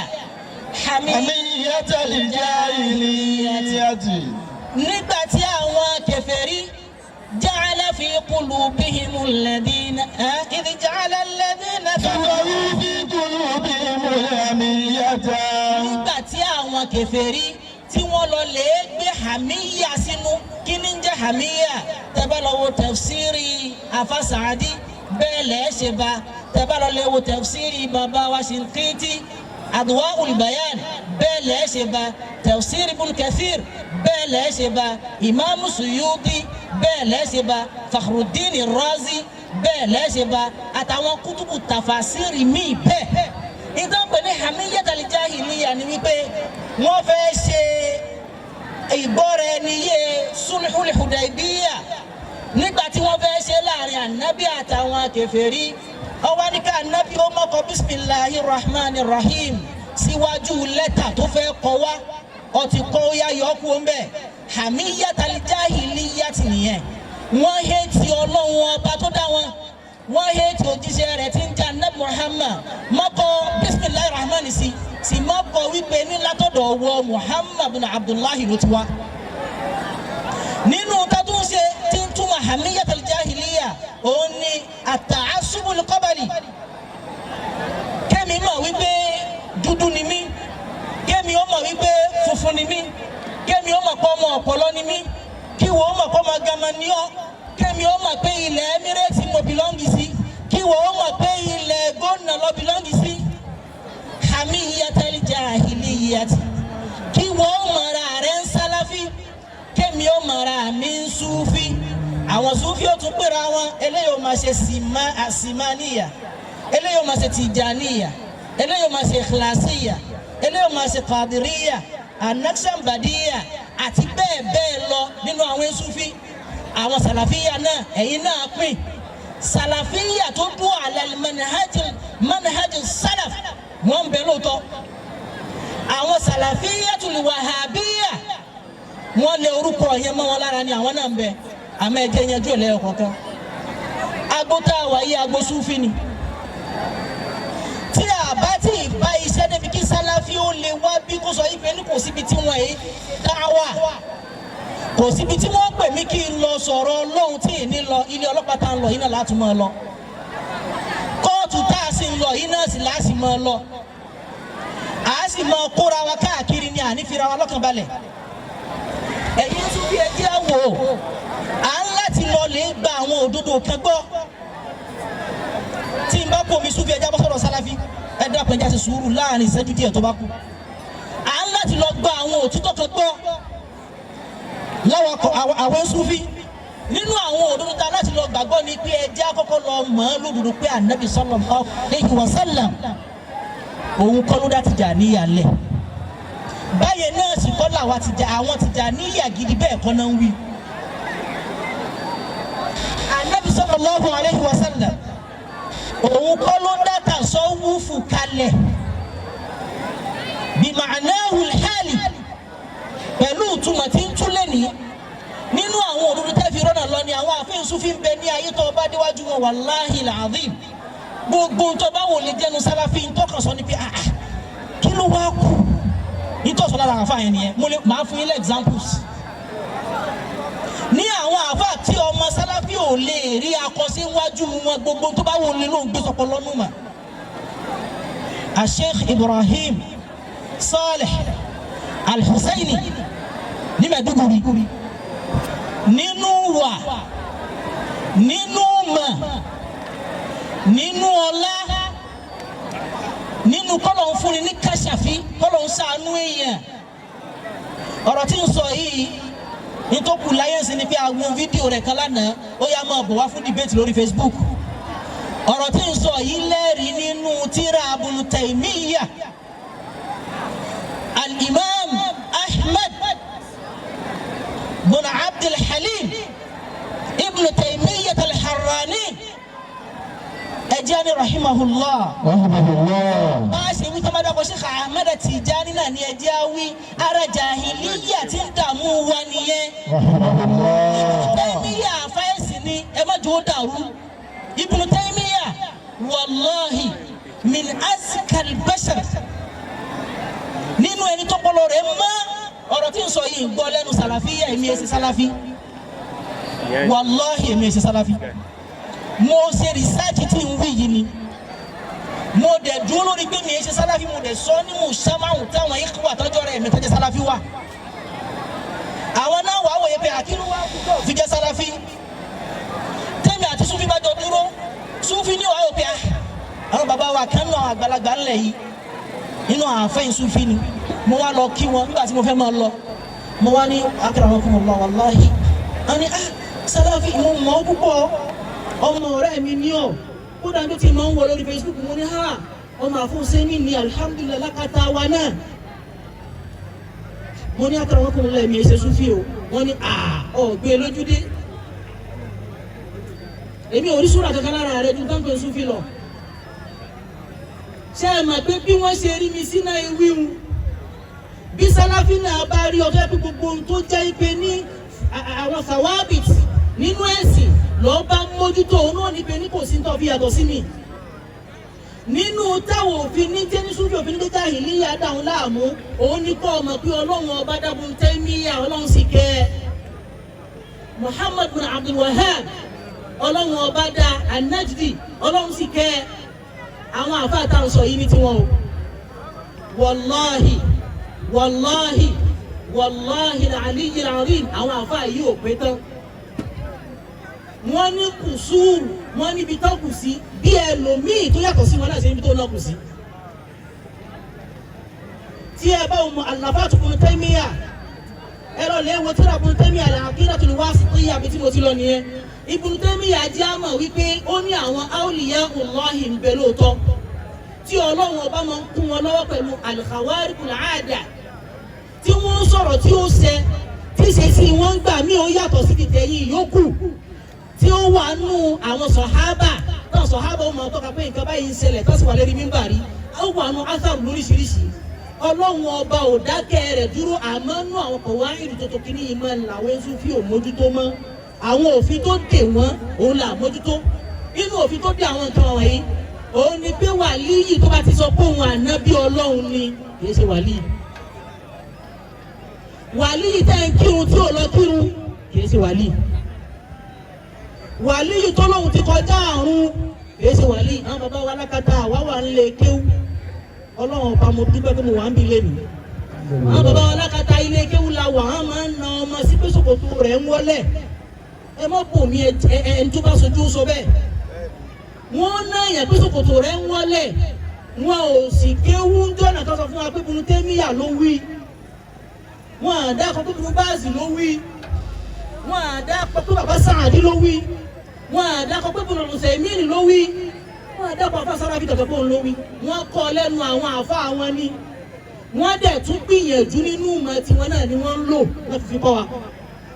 حمية حمية الجاهلية. Nígbà tí àwọn kèfèrí جعل في قلوبهم الذين إذ جعل الذين كفروا كفروا في قلوبهم الحمية. Nígbà tí àwọn kèfèrí tí wọ́n lọ lè gbé hàmíyà sínú. Kí ni ń jẹ́ hàmíyà? Tẹ́ bá lọ wo tafsiri afasaadi, bẹ́ẹ̀ lẹ́ẹ̀ ṣe bá. Tẹ́ bá lọ lè wo tafsiri bàbá wa Shinkiti, Adwa'ul Bayan, bẹ́ẹ̀ lẹ́ẹ̀ ṣe bá. Tafsiri Ibn Kathir, bẹ́ẹ̀ lẹ́ẹ̀ ṣe bá. Imaamu Suyuti, bẹ́ẹ̀ lẹ́ẹ̀ ṣe bá. Fakhruddin Razi, bẹ́ẹ̀ lẹ́ẹ̀ ṣe bá, àtàwọn kutubu tafasiri míì bẹ́ẹ̀. Ìtàn pè ní hamiyatal jahiliya ni wípé wọ́n fẹ́ ṣe ìgbọ́ra ẹni yé sulhul Hudaybiya. Nígbà tí wọ́n fẹ́ ṣe láàrin Ànábì àtàwọn kèfèrí, ọwọ́ ní ká Ànábì ó mọ́kọ bisimilahi rahman rahim síwájú lẹ́tà tó fẹ́ kọ wá. Ọtí kọ́ ó yá yọ kú ń bẹ̀. Hamiyatal jahiliya ti nìyẹn. Wọ́n hate Ọlọ́run ọba tó dá wọn, wọ́n hate òjíṣẹ́ rẹ̀ tí ń jẹ́ Anabi Muhammad. Mọ́kọ bisimilahi rahman sí sì mọ́kọ wípé ní látọ̀dọ̀ ọwọ́ Muhammad bin Abdullahi ló ti wá. Nínú tátúnṣe tí ń túmọ̀ hamiyatal jahiliya, òun ni at-ta'assubul qabali. Kẹ́mi mọ̀ wípé dúdú ni mí, kẹ́mi ó mọ̀ wípé funfun ni mí, kẹ́mi ó mọ̀ pé ọmọ ọ̀pọ̀lọ́ ni mí, kí wọ́n ó mọ̀ pé ọmọ gama ni ọ́, kẹ́mi ó mọ̀ pé ilẹ̀ Emirates mo belong sí, kí wọ́n ó mọ̀ pé ilẹ̀ Gónà lọ belong sí. Hamiyatal jahiliyati. Kí wọ́n ó mọ̀ra rẹ̀ ń Sálàfí, kẹ́mi ó mọ̀ra mi ń Súfí. Àwa Àwọn Sufi ó tún pèrè àwọn eléyìí ó máa ṣe sìmá àsìmáníyà, eléyìí ó máa ṣe tìjàníyà, eléyìí ó máa ṣe ìkìlásíyà, eléyìí ó máa ṣe kàdíríyà, anakṣambadíyà àti bẹ́ẹ̀ bẹ́ẹ̀ lọ nínú àwọn Sufi. Àwọn sàlàfíyà náà ẹ̀yin náà pín sàlàfíyà tó dúró àlẹ́ manhaj salaf wọ́n ń bẹ lóòótọ́. Àwọn sàlàfíyà tó lè wàhábíyà wọ́n lé orúkọ yẹn mọ́ wọn lára ni àwọn náà ń bẹ. Àmọ́ ẹ̀jẹ̀ yẹn jù lẹ́yọ̀ kọ̀ọ̀kan. Agbo tá a wà yí agbo Sufi ni. Tí a bá tí ì bá iṣẹ́ débi kí sàlàfí ó lè wá bí kó sọ yìí pé ní kò síbi tí wọ́n yìí dá wà, kò síbi tí wọ́n pè mí kí n lọ sọ̀rọ̀ Ọlọ́run tí ì ní lọ. Ilé ọlọ́pàá tá a ń lọ yìí náà láti máa lọ, kóòtù tá a sì ń lọ yìí náà sì láti máa lọ, a sì máa kóra wa káàkiri ni àní fira wa lọ́kàn balẹ̀. Ẹ̀yin tún bí ẹjẹ́ wò à ń láti lọ lè gba àwọn òdodo kan gbọ́. Tí n bá kó omi Sufi ẹjẹ́ bọ́ sọ̀rọ̀ Sálàfí, ẹ dákun ẹjẹ́ ṣe sùúrù láàrin ìṣẹ́jú díẹ̀ tó bá kù. À ń láti lọ gba àwọn òtítọ́ kan gbọ́ láwọn àwọn Sufi. Nínú àwọn òdodo tá a láti lọ gbàgbọ́ ni pé ẹjẹ́ àkọ́kọ́ lọ mọ̀ ọ́n lódodo pé Ànábì sallallahu alaihi wasallam òun kọ́ ló dá Tìjàníyà lẹ̀. Báyẹn náà sì kọ́ làwọn àwọn Tìjàníyà gidi bẹ́ẹ̀ kọ́ náà ń wí. Ànábì sallallahu alaihi wasallam òun kọ́ ló dá tasawufu kalẹ̀ bí ma'nahu al-hali pẹ̀lú ìtumọ̀ tí ń túlẹ̀ ní. Nínú àwọn òdodo tẹ́ fi rọ́nà lọ ni àwọn àfihàn Sufi ń bẹ ní ayé tó bá déwájú wọn, wàláhì làzim, gbogbo tó bá wò lè jẹnu Sálàfí ń tọkàn sọ ni pé ah kí ló wá kù nítòsọ lára àwọn àfáà yẹn nìyẹn. Mo lè máa fún yín lé examples ní àwọn àfáà tí ọmọ Sálàfí ò lè rí akọsíwájú wọn, gbogbo tó bá wò lè ló ń gbé sọpọ lọ́nù mà. Sheikh Ibrahim Saleh Al-Husseini ní Maiduguri, nínú wà, nínú mà, nínú ọlá, nínú kọ́lọ̀ ń fúnni ní kàṣàfí, kọ́lọ̀ ń ṣàánú èèyàn. Ọ̀rọ̀ tí ń sọ yìí nítòkù láyé sí ni pé àwọn fídíò rẹ̀ kan lánàá ó yá máa bọ̀ wá fún debate lórí Facebook. Ọ̀rọ̀ tí ń sọ yìí lẹ́rìí nínú tírà Ibn Taymiyyah, al-Imam Ahmad bin Abdul Halim Ibn Taymiyyah al-Harrani, ẹjẹ́ ni rahimahullah. Rahimahullah. Bá a ṣe wí tọ́mọdé ọkọ̀ Sheikh Ahmad Tijani náà ni ẹjẹ́ á wí. Ara jahiliya tí ń dààmú wa nìyẹn. Rahimahullah. Taymiyyah àfáìsì ni ẹ má jò ó dàrú. Ibn Taymiyyah wàláhì min azkal bashar, nínú ẹni tọpọlọ rẹ̀ mọ́. Ọ̀rọ̀ tí ń sọ yìí gbọ́ lẹ́nu sàlàfíà. Èmi ẹ ṣe sàlàfí, wàláhì èmi ẹ ṣe sàlàfí. Mo ṣe rìsáàcì tí ń wí yìí ni mo dẹ̀ dúró lórí pé mi ẹ ṣe sàlàfí. Mo dẹ̀ sọ ní mo ṣàmáhùn táwọn ikú àtọ́jọ́ rẹ̀ mi tọ́jú sàlàfí wà. Àwọn náà wà wòye pé àkínú wa fi jẹ́ sàlàfí. Tẹ́mi àti Sufi bá jọ dúró, Sufi ní wàá wò pé àwọn bàbá wa kan náà àgbàlagbà ńlẹ̀ yìí nínú àáfẹ́yìn Sufi ni. Mo wá lọ kí wọn nígbà tí mo fẹ́ máa lọ, mo wá ní akramakumullah, wallahi wọ́n ní ah Salafi, mo mọ̀ ọ́ púpọ̀, ọmọ ọ̀rẹ́ mi ní ọ̀ kódà bí tí mo ń wọ lórí Facebook. Mo ní ha ọmọ àfọ̀nsẹ́ni ní alhamdulillah lákàtà wa náà. Mo ní akramakumullah, èmi ẹ̀ ṣe Sufi o. Wọ́n ní ah ọ̀ gbé lójúdé, èmi ò rí súrà kankan lára rẹ ju táǹpẹ̀ Sufi lọ. Ṣé ẹ mọ̀ pé bí wọ́n ṣe rí mi sínú ewíhun, bí Sálàfí náà bá rí ọjọ́ pé gbogbo ohun tó jẹ́ pé ní àwọn sawabit nínú ẹ̀sìn lọ́ọ́ bá mójútó, òun náà ní pé ní kò sí ní tó fi yàtọ̀ sí mi. Nínú táwọn òfin ní jẹ́ ní Sufi òfin ní jẹ́ ìlíyà dáhùn láàmú, òun ní kọ́ ọmọ pé Ọlọ́run ọba dábùn Taymiyyah, Ọlọ́run sì kẹ́ ẹ. Muhammad bin Abdul Wahhab, Ọlọ́run ọba dá An-Najdi, Ọlọ́run sì kẹ́ ẹ. Àwọn àfáà tá à ń sọ yìí ní tiwọn o, wàláhì wàláhì wàláhì al-aliyyil azim, àwọn àfáà yìí ò pé tán. Wọ́n ní kùsùrù, wọ́n níbi tó kù sí, bí ẹlòmíì tó yàtọ̀ sí wọn náà ṣe níbi tó náà kù sí. Tí ẹ bá wọn àlàfáà Ibn Taymiyyah, Ẹ lọ lè wo tíra Ibn Taymiyyah al-Aqidatul Wasitiyya àbí tí mo ti lọ nìyẹn. Ibn Taymiyyah jẹ́ àmọ̀ wípé ó ní àwọn awliyaullahi ń bẹ lóòótọ́, tí Ọlọ́run ọba máa ń kún wọn lọ́wọ́ pẹ̀lú al-khawariqul 'ada, tí wọ́n ń sọ̀rọ̀ tí ó ṣẹ, tí ṣe sí wọ́n ń gbà mí ó yàtọ̀ sí ti tẹ̀yìn yòókù, tí ó wà nù àwọn sọ̀hábà náà. Sọ̀hábà ó máa tọ́ka pé nǹkan báyìí ń ṣẹlẹ̀ tó sì wà lérí mímbàrí. Ó wà nù átàrù lóríṣiríṣi. Ọlọ́run ọba ò dákẹ́ rẹ̀ dúró, àmọ́ nù àwọn kọ̀wá ìlú tuntun kìíní yìí máa ń làwọn ẹ̀sùn fi ò mójútó mọ́. Àwọn òfin tó dè wọ́n òun là mójútó. Inú òfin tó dè àwọn nǹkan wọ̀nyí òun ni pé wàlíyì tó bá ti sọ pé òun ànábì Ọlọ́run ni, kì í ṣe wàlíyì. Wàlíyì tẹ́ ń kírun tí ò lọ kírun, kì í ṣe wàlíyì. Wàlíyì tó lóun ti kọjá àrùn, kì í ṣe wàlíyì. Àwọn bàbá wa lákàtà àwa wà ń lè kéwú. Ọlọ́run ọba, mo dúpẹ́ pé mo wà ń bí lé mi. Àwọn bàbá wa lákàtà ilé kéwú la wà á máa ń na ọmọ sí pé ṣòkòtò rẹ̀ ń wọlé. Ẹ mọ́ bò mí, ẹ ẹ ń tó bá sojú sọ bẹ́ẹ̀. Wọ́n ná èèyàn pé ṣòkòtò rẹ̀ ń wọlé. Wọn ò sì kéwú ń jọ̀nà tó sọ fún wa pé Ibn Taymiyyah ló wí. Wọn à dákọ pé Ibn Baz ló wí. Wọn à dákọ pé bàbá Sàádì ló wí. Wọn à dákọ pé Ibn Usaymin ló wí. Wọn à dákọ àfa sára bí kankan pé òun ló wí. Wọn kọ́ lẹ́nu àwọn àfa àwọn ni. Wọ́n dẹ̀ tún gbìyànjú nínú ìmọ̀ tiwọn náà ni wọ́n ń lò láti fi kọ́ wa.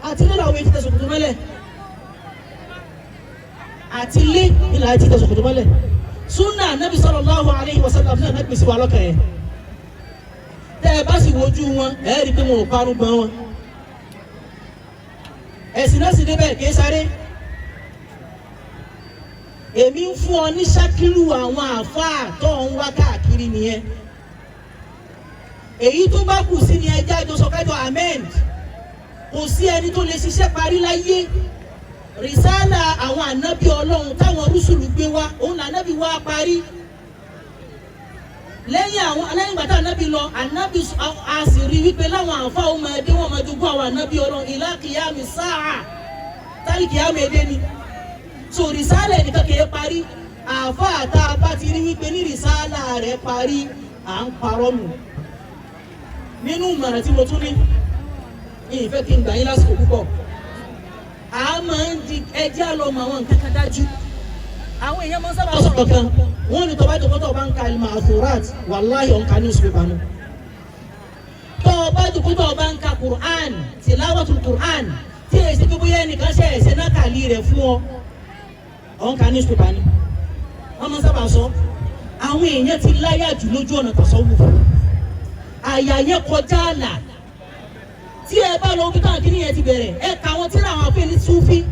Àti ilé làwọn etí tẹ̀sán kòtò mọ́lẹ̀. Àti ilé ìlà etí tẹ̀sán kòtò mọ́lẹ̀. Súnà Nabi sallallahu alayhi wa sallam náà náà gbèsè wa lọ́kàn yẹn. Tẹ́ ẹ bá sì wojú wọn, ẹ rí i pé wọn ò parun gbọ́n wọn. Ẹ̀sìn náà sì débẹ̀ kì í sáré. Èmi ń fún ọ ní ṣákìlù àwọn àáfàá tó ń wá káàkiri nìyẹn. Èyí tó bá kù sí ni ẹjẹ́ àjọsọ kájọ amend. Kò sí ẹni tó lè ṣiṣẹ́ parí láyé. Rìsálà àwọn ànábì Ọlọ́run táwọn rúṣùlù gbé wá, òun lànábì wá parí. Lẹ́yìn àwọn lẹ́yìn gbàtà ànábì lọ, ànábì a sì rí wípé láwọn àǹfà ó máa dé, wọ́n máa jogún àwọn ànábì Ọlọ́run ìlà kìyàmì sáà tálí kìyàmì èdè ni. So rìsálà ẹnìkan kìí parí. Àǹfà tá a bá ti rí wípé ní rìsálà rẹ̀ parí, à ń parọ́ nù. Nínú ìmọ̀ràn tí mo tún ní, ìfẹ́ kí n gbà yín lásìkò púpọ̀, a máa ń di ẹjẹ́ àlọ́ mọ àwọn nǹkan kan dájú. Àwọn èèyàn máa ń sábà sọ̀rọ̀ kan, wọ́n ní tọ́ba jòkó tó bá ń ka al-ma'thurat, wàláhì ọ̀nka newspaper nu. Tọ́ba jòkó tó bá ń ka Qur'an, tilawatul Qur'an, tí èsì tó bóyá ẹnìkan ṣe ẹ̀ṣẹ̀ náà kàlí rẹ̀ fún ọ, ọ̀nka newspaper ni. Wọ́n máa ń sábà sọ, àwọn èèyàn ti láyà jù lójú ọ̀nà tasawuf. Àyà yẹn kọjá àlà. Tí ẹ bá lọ bí táwọn kìíní yẹn ti bẹ̀rẹ̀, ẹ kà wọ́n tíra àwọn afẹ́ ní Sufi.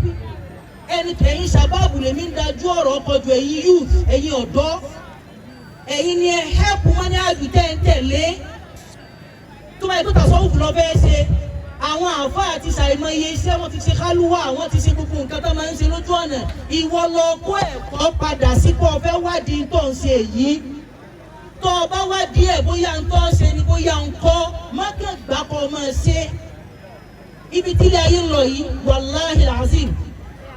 Ẹni ẹ̀yin sábàbù lèmi ń dájú ọ̀rọ̀ ọkọ̀ ju ẹ̀yin youth, ẹ̀yin ọ̀dọ́, ẹ̀yin ni ẹ help wọn ní àjù tẹ́ ń tẹ̀lé. Tó bá yẹ kó tasawuf lọ fẹ́ ṣe, àwọn àáfàá àti ṣàìmọye iṣẹ́ wọn ti ṣe, kálúwà àwọn ti ṣe, gbogbo nǹkan tó máa ń ṣe lójú ọ̀nà. Ìwọ lọ kó ẹ̀kọ́ padà sípò ọ̀fẹ́ wádìí tó ń ṣe yìí. Tó o bá wádìí ẹ̀, bóyá ń tọ́ ṣe ni, bóyá ń kọ́ mọ́kàngbà kọ́ máa ṣe. Ibi tí ilé ayé ń lọ yìí, wàláhì azim,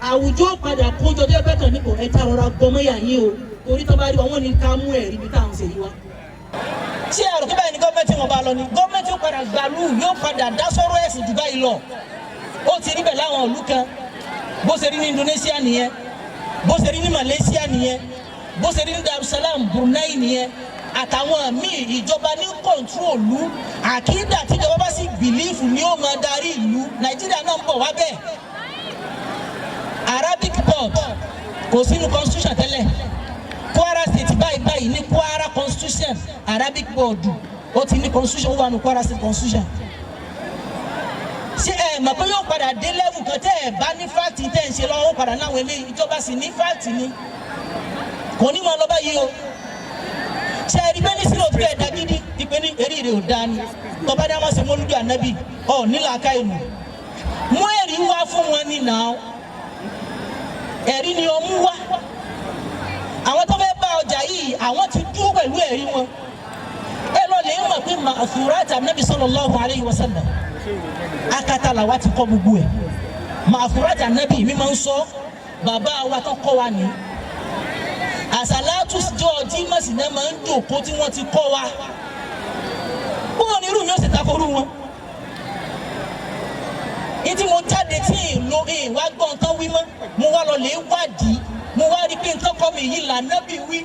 àwùjọ padà kójọ tó ẹgbẹ́ kan nípò ẹja rọra gbọmọyà yín o, torí tó bá rí wa, wọ́n ní ká mú ẹ̀rí ibi táwọn ṣe yìí wá. Ṣé ẹ̀rọ kí báyìí ni gọ́ọ̀mẹ̀ntì wọn bá lọ ni? Gọ́ọ̀mẹ̀ntì ó padà gbàlú, yóò padà dá sọ́rọ̀ ẹ̀sìn jù báyìí lọ. Ó ti rí bẹ̀ láwọn ìlú kan. Bó ṣe rí ní Indonesia nìyẹn, bó ṣe rí ní Malaysia nìyẹn, bó ṣe rí ní Darussalam, Brunei nìyẹn, àtàwọn míì. Ìjọba ní control ìlú. Àkídà tíjọba bá sì believe ni ó máa darí ìlú. Nàìjíríà náà ń bọ̀ wá bẹ́ẹ̀. Arabic board kò sínú constitution tẹ́lẹ̀. Kwara State báyìí báyìí ní Kwara constitution, Arabic board ó ti ní constitution, ó wà ní Kwara State constitution. Ṣé ẹ mọ̀ pé yóò padà dé level kan tẹ́ ẹ bá ní fact tẹ́ ẹ ń ṣe lọ́wọ́, ó padà náwọn eléyìí, ìjọba sì ní fact ni, kò ní mọ lọ báyìí o. Ṣe é rí bẹ́ẹ̀ ní sílẹ̀ òtún ẹ̀ dagídí ìpè ní eré rẹ̀ ò dáa ni. Tọ́ba dá wọn ṣe mọ́lúdù ànábì ọ̀ nílàáká ìlú mú ẹ̀rí wá fún wọn ní nà ó. Ẹ̀rí ni ọmú wá. Àwọn tó fẹ́ bá ọjà yìí, àwọn ti dúró pẹ̀lú ẹ̀rí wọn. Ẹ lọ lè mọ̀ pé ma'thurat ànábì sallallahu alayhi wa sallam, akata làwa ti kọ́ gbogbo ẹ̀. Ma'thurat ànábì mi máa ń sọ, bàbá wa tó kọ́ wa ní àsàlátù jọ jímọ̀sí náà máa ń jòkó tí wọ́n ti kọ́ wa. Bóun ni irú mi ó sì takorú wọn. Ìtí mo jáde tí ìlò ìwà gbọ́n tán wí mọ́, mo wá lọ lè wádìí, mo wá rí pé nǹkan kọ́ mi yìí lànà bí wí.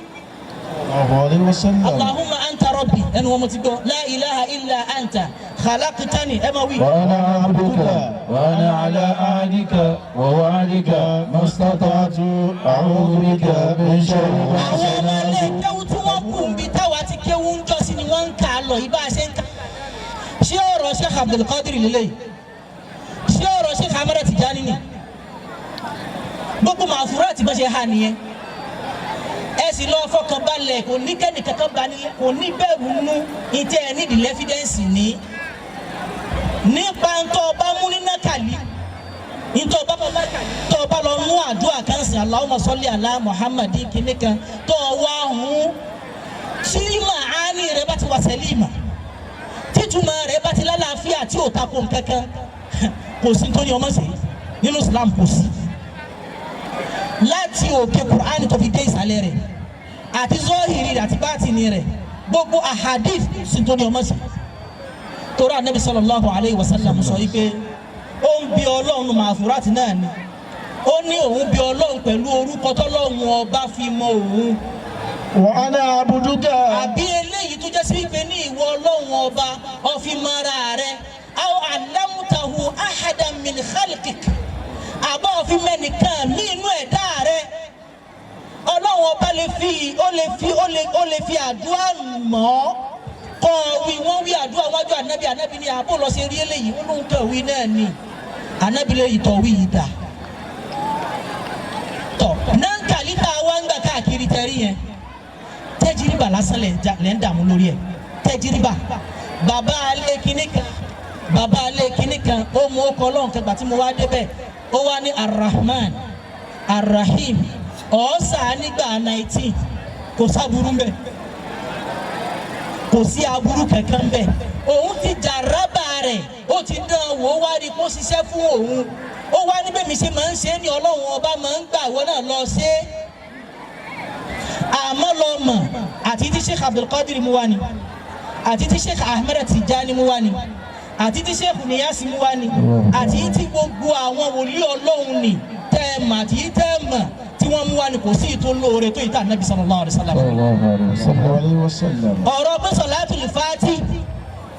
Allahu alayhi wa sallam. Allahumma anta rabbi, ẹnu wọn mo ti gbọ́, la ilaha illa anta khalaqtani, ẹ máa wí. وأنا عبدك وأنا على عهدك ووعدك ما استطعت أعوذ بك من شر ما Àwọn ọmọ ilé صنعت. kéwú tí wọ́n kù ń bi táwa ti kéwú ń jọ́sí ni wọ́n ń kà á lọ yìí bá a ṣe ń kà. Ṣé ọ̀rọ̀ Sheikh Abdulkadir lélẹ́yìí? Ṣé ọ̀rọ̀ Sheikh Ahmad Tijani ni? Gbogbo màfúrà tí bá ṣe hà nìyẹn. Ẹ sì lọ fọkàn balẹ̀, kò ní kẹ́ni kankan bá nílẹ̀, kò ní bẹ̀rù nú ìtẹ́ ẹ nídìí lẹ́fídẹ́ǹsì ní. Nípa ntọ́ ọba mú ní nákàlí, ntọ́ ọba tọ́ ọba lọ mú àdúrà kan sìn, Allahumma salli ala Muhammadin kìíní kan tọ́ ọ wá hún tí màání rẹ bá ti wà sẹ́límà, títúmọ̀ rẹ bá ti lálàáfíà tí ò tako nǹkankan, kò sí nítorí ọmọ sí nínú Islam, kò sí láti òkè Qur'an tó fi dé ìsàlẹ̀ rẹ̀ àti zọ́hìrì rẹ̀ àti bátìní rẹ̀, gbogbo ahadith sí nítorí ọmọ sí. Torí anabi sallallahu alayhi wa sallam sọ yìí pé ó ń bi Ọlọ́run màfúrátì náà ni, ó ní òun bi Ọlọ́run pẹ̀lú orúkọ tọ́lọ́run ọba fi mọ òun. وأنا عبدك. Àbí eléyìí tó jẹ́ sí wípé ní ìwọ Ọlọ́run ọba ọ̀fìmọ̀ra rẹ̀, aw allamtahu ahadan min khalqik, àbá ọ̀fìmẹ̀nìkan ní inú ẹ̀dá rẹ̀. Ọlọ́run ọba lè fi ó lè fi ó lè ó lè fi àdúrà mọ́ ọ́ kọ́ wí. Wọ́n wí àdúrà wájú ànábì, ànábì ní àbò lọ sí rí eléyìí, ó lóun kàn wí náà ni. Ànábì lè tọ̀ wí yìí dà tọ̀ náà kàlítà wá ń gbà káàkiri tẹ̀rí yẹn. Tẹ́jìrìbà lásán lẹ̀ ń dààmú lórí ẹ̀. Tẹ́jìrìbà bàbá alẹ́ kínní kan, bàbá alẹ́ kínní kan, ó mú ó kọ́ ọlọ́run kan gbà tí mo wá débẹ̀, ó wá ní Arrahman Arrahim ọ̀ọ́sà nígbà 19, kò sábúrú mbẹ, kò sí aburú kankan mbẹ. Òun ti jàrábà rẹ̀, ó ti dán wò ó, wá rí kó ṣiṣẹ́ fún òun. Ó wá níbẹ̀ mi ṣe máa ń ṣe é ní Ọlọ́run ọba máa ń gbà wọ́n náà lọ ṣe é. Àmọ́ lọ mọ̀ àti tí Sheikh Abdulkadir mú wá ni, àti tí Sheikh Ahmed Tijani mú wá ni, àti tí Sheikh Niyasi mú wá ni, àti tí gbogbo àwọn wòlíì Ọlọ́run ni tẹ́ ẹ mọ̀ àti tẹ́ ẹ mọ̀ tí wọ́n mú wá ni, kò sí ìtò lóore tó ìta Nabi sallallahu alaihi wasallam. Sallallahu alayhi wa sallam. Ọ̀rọ̀ pé Salatul Fati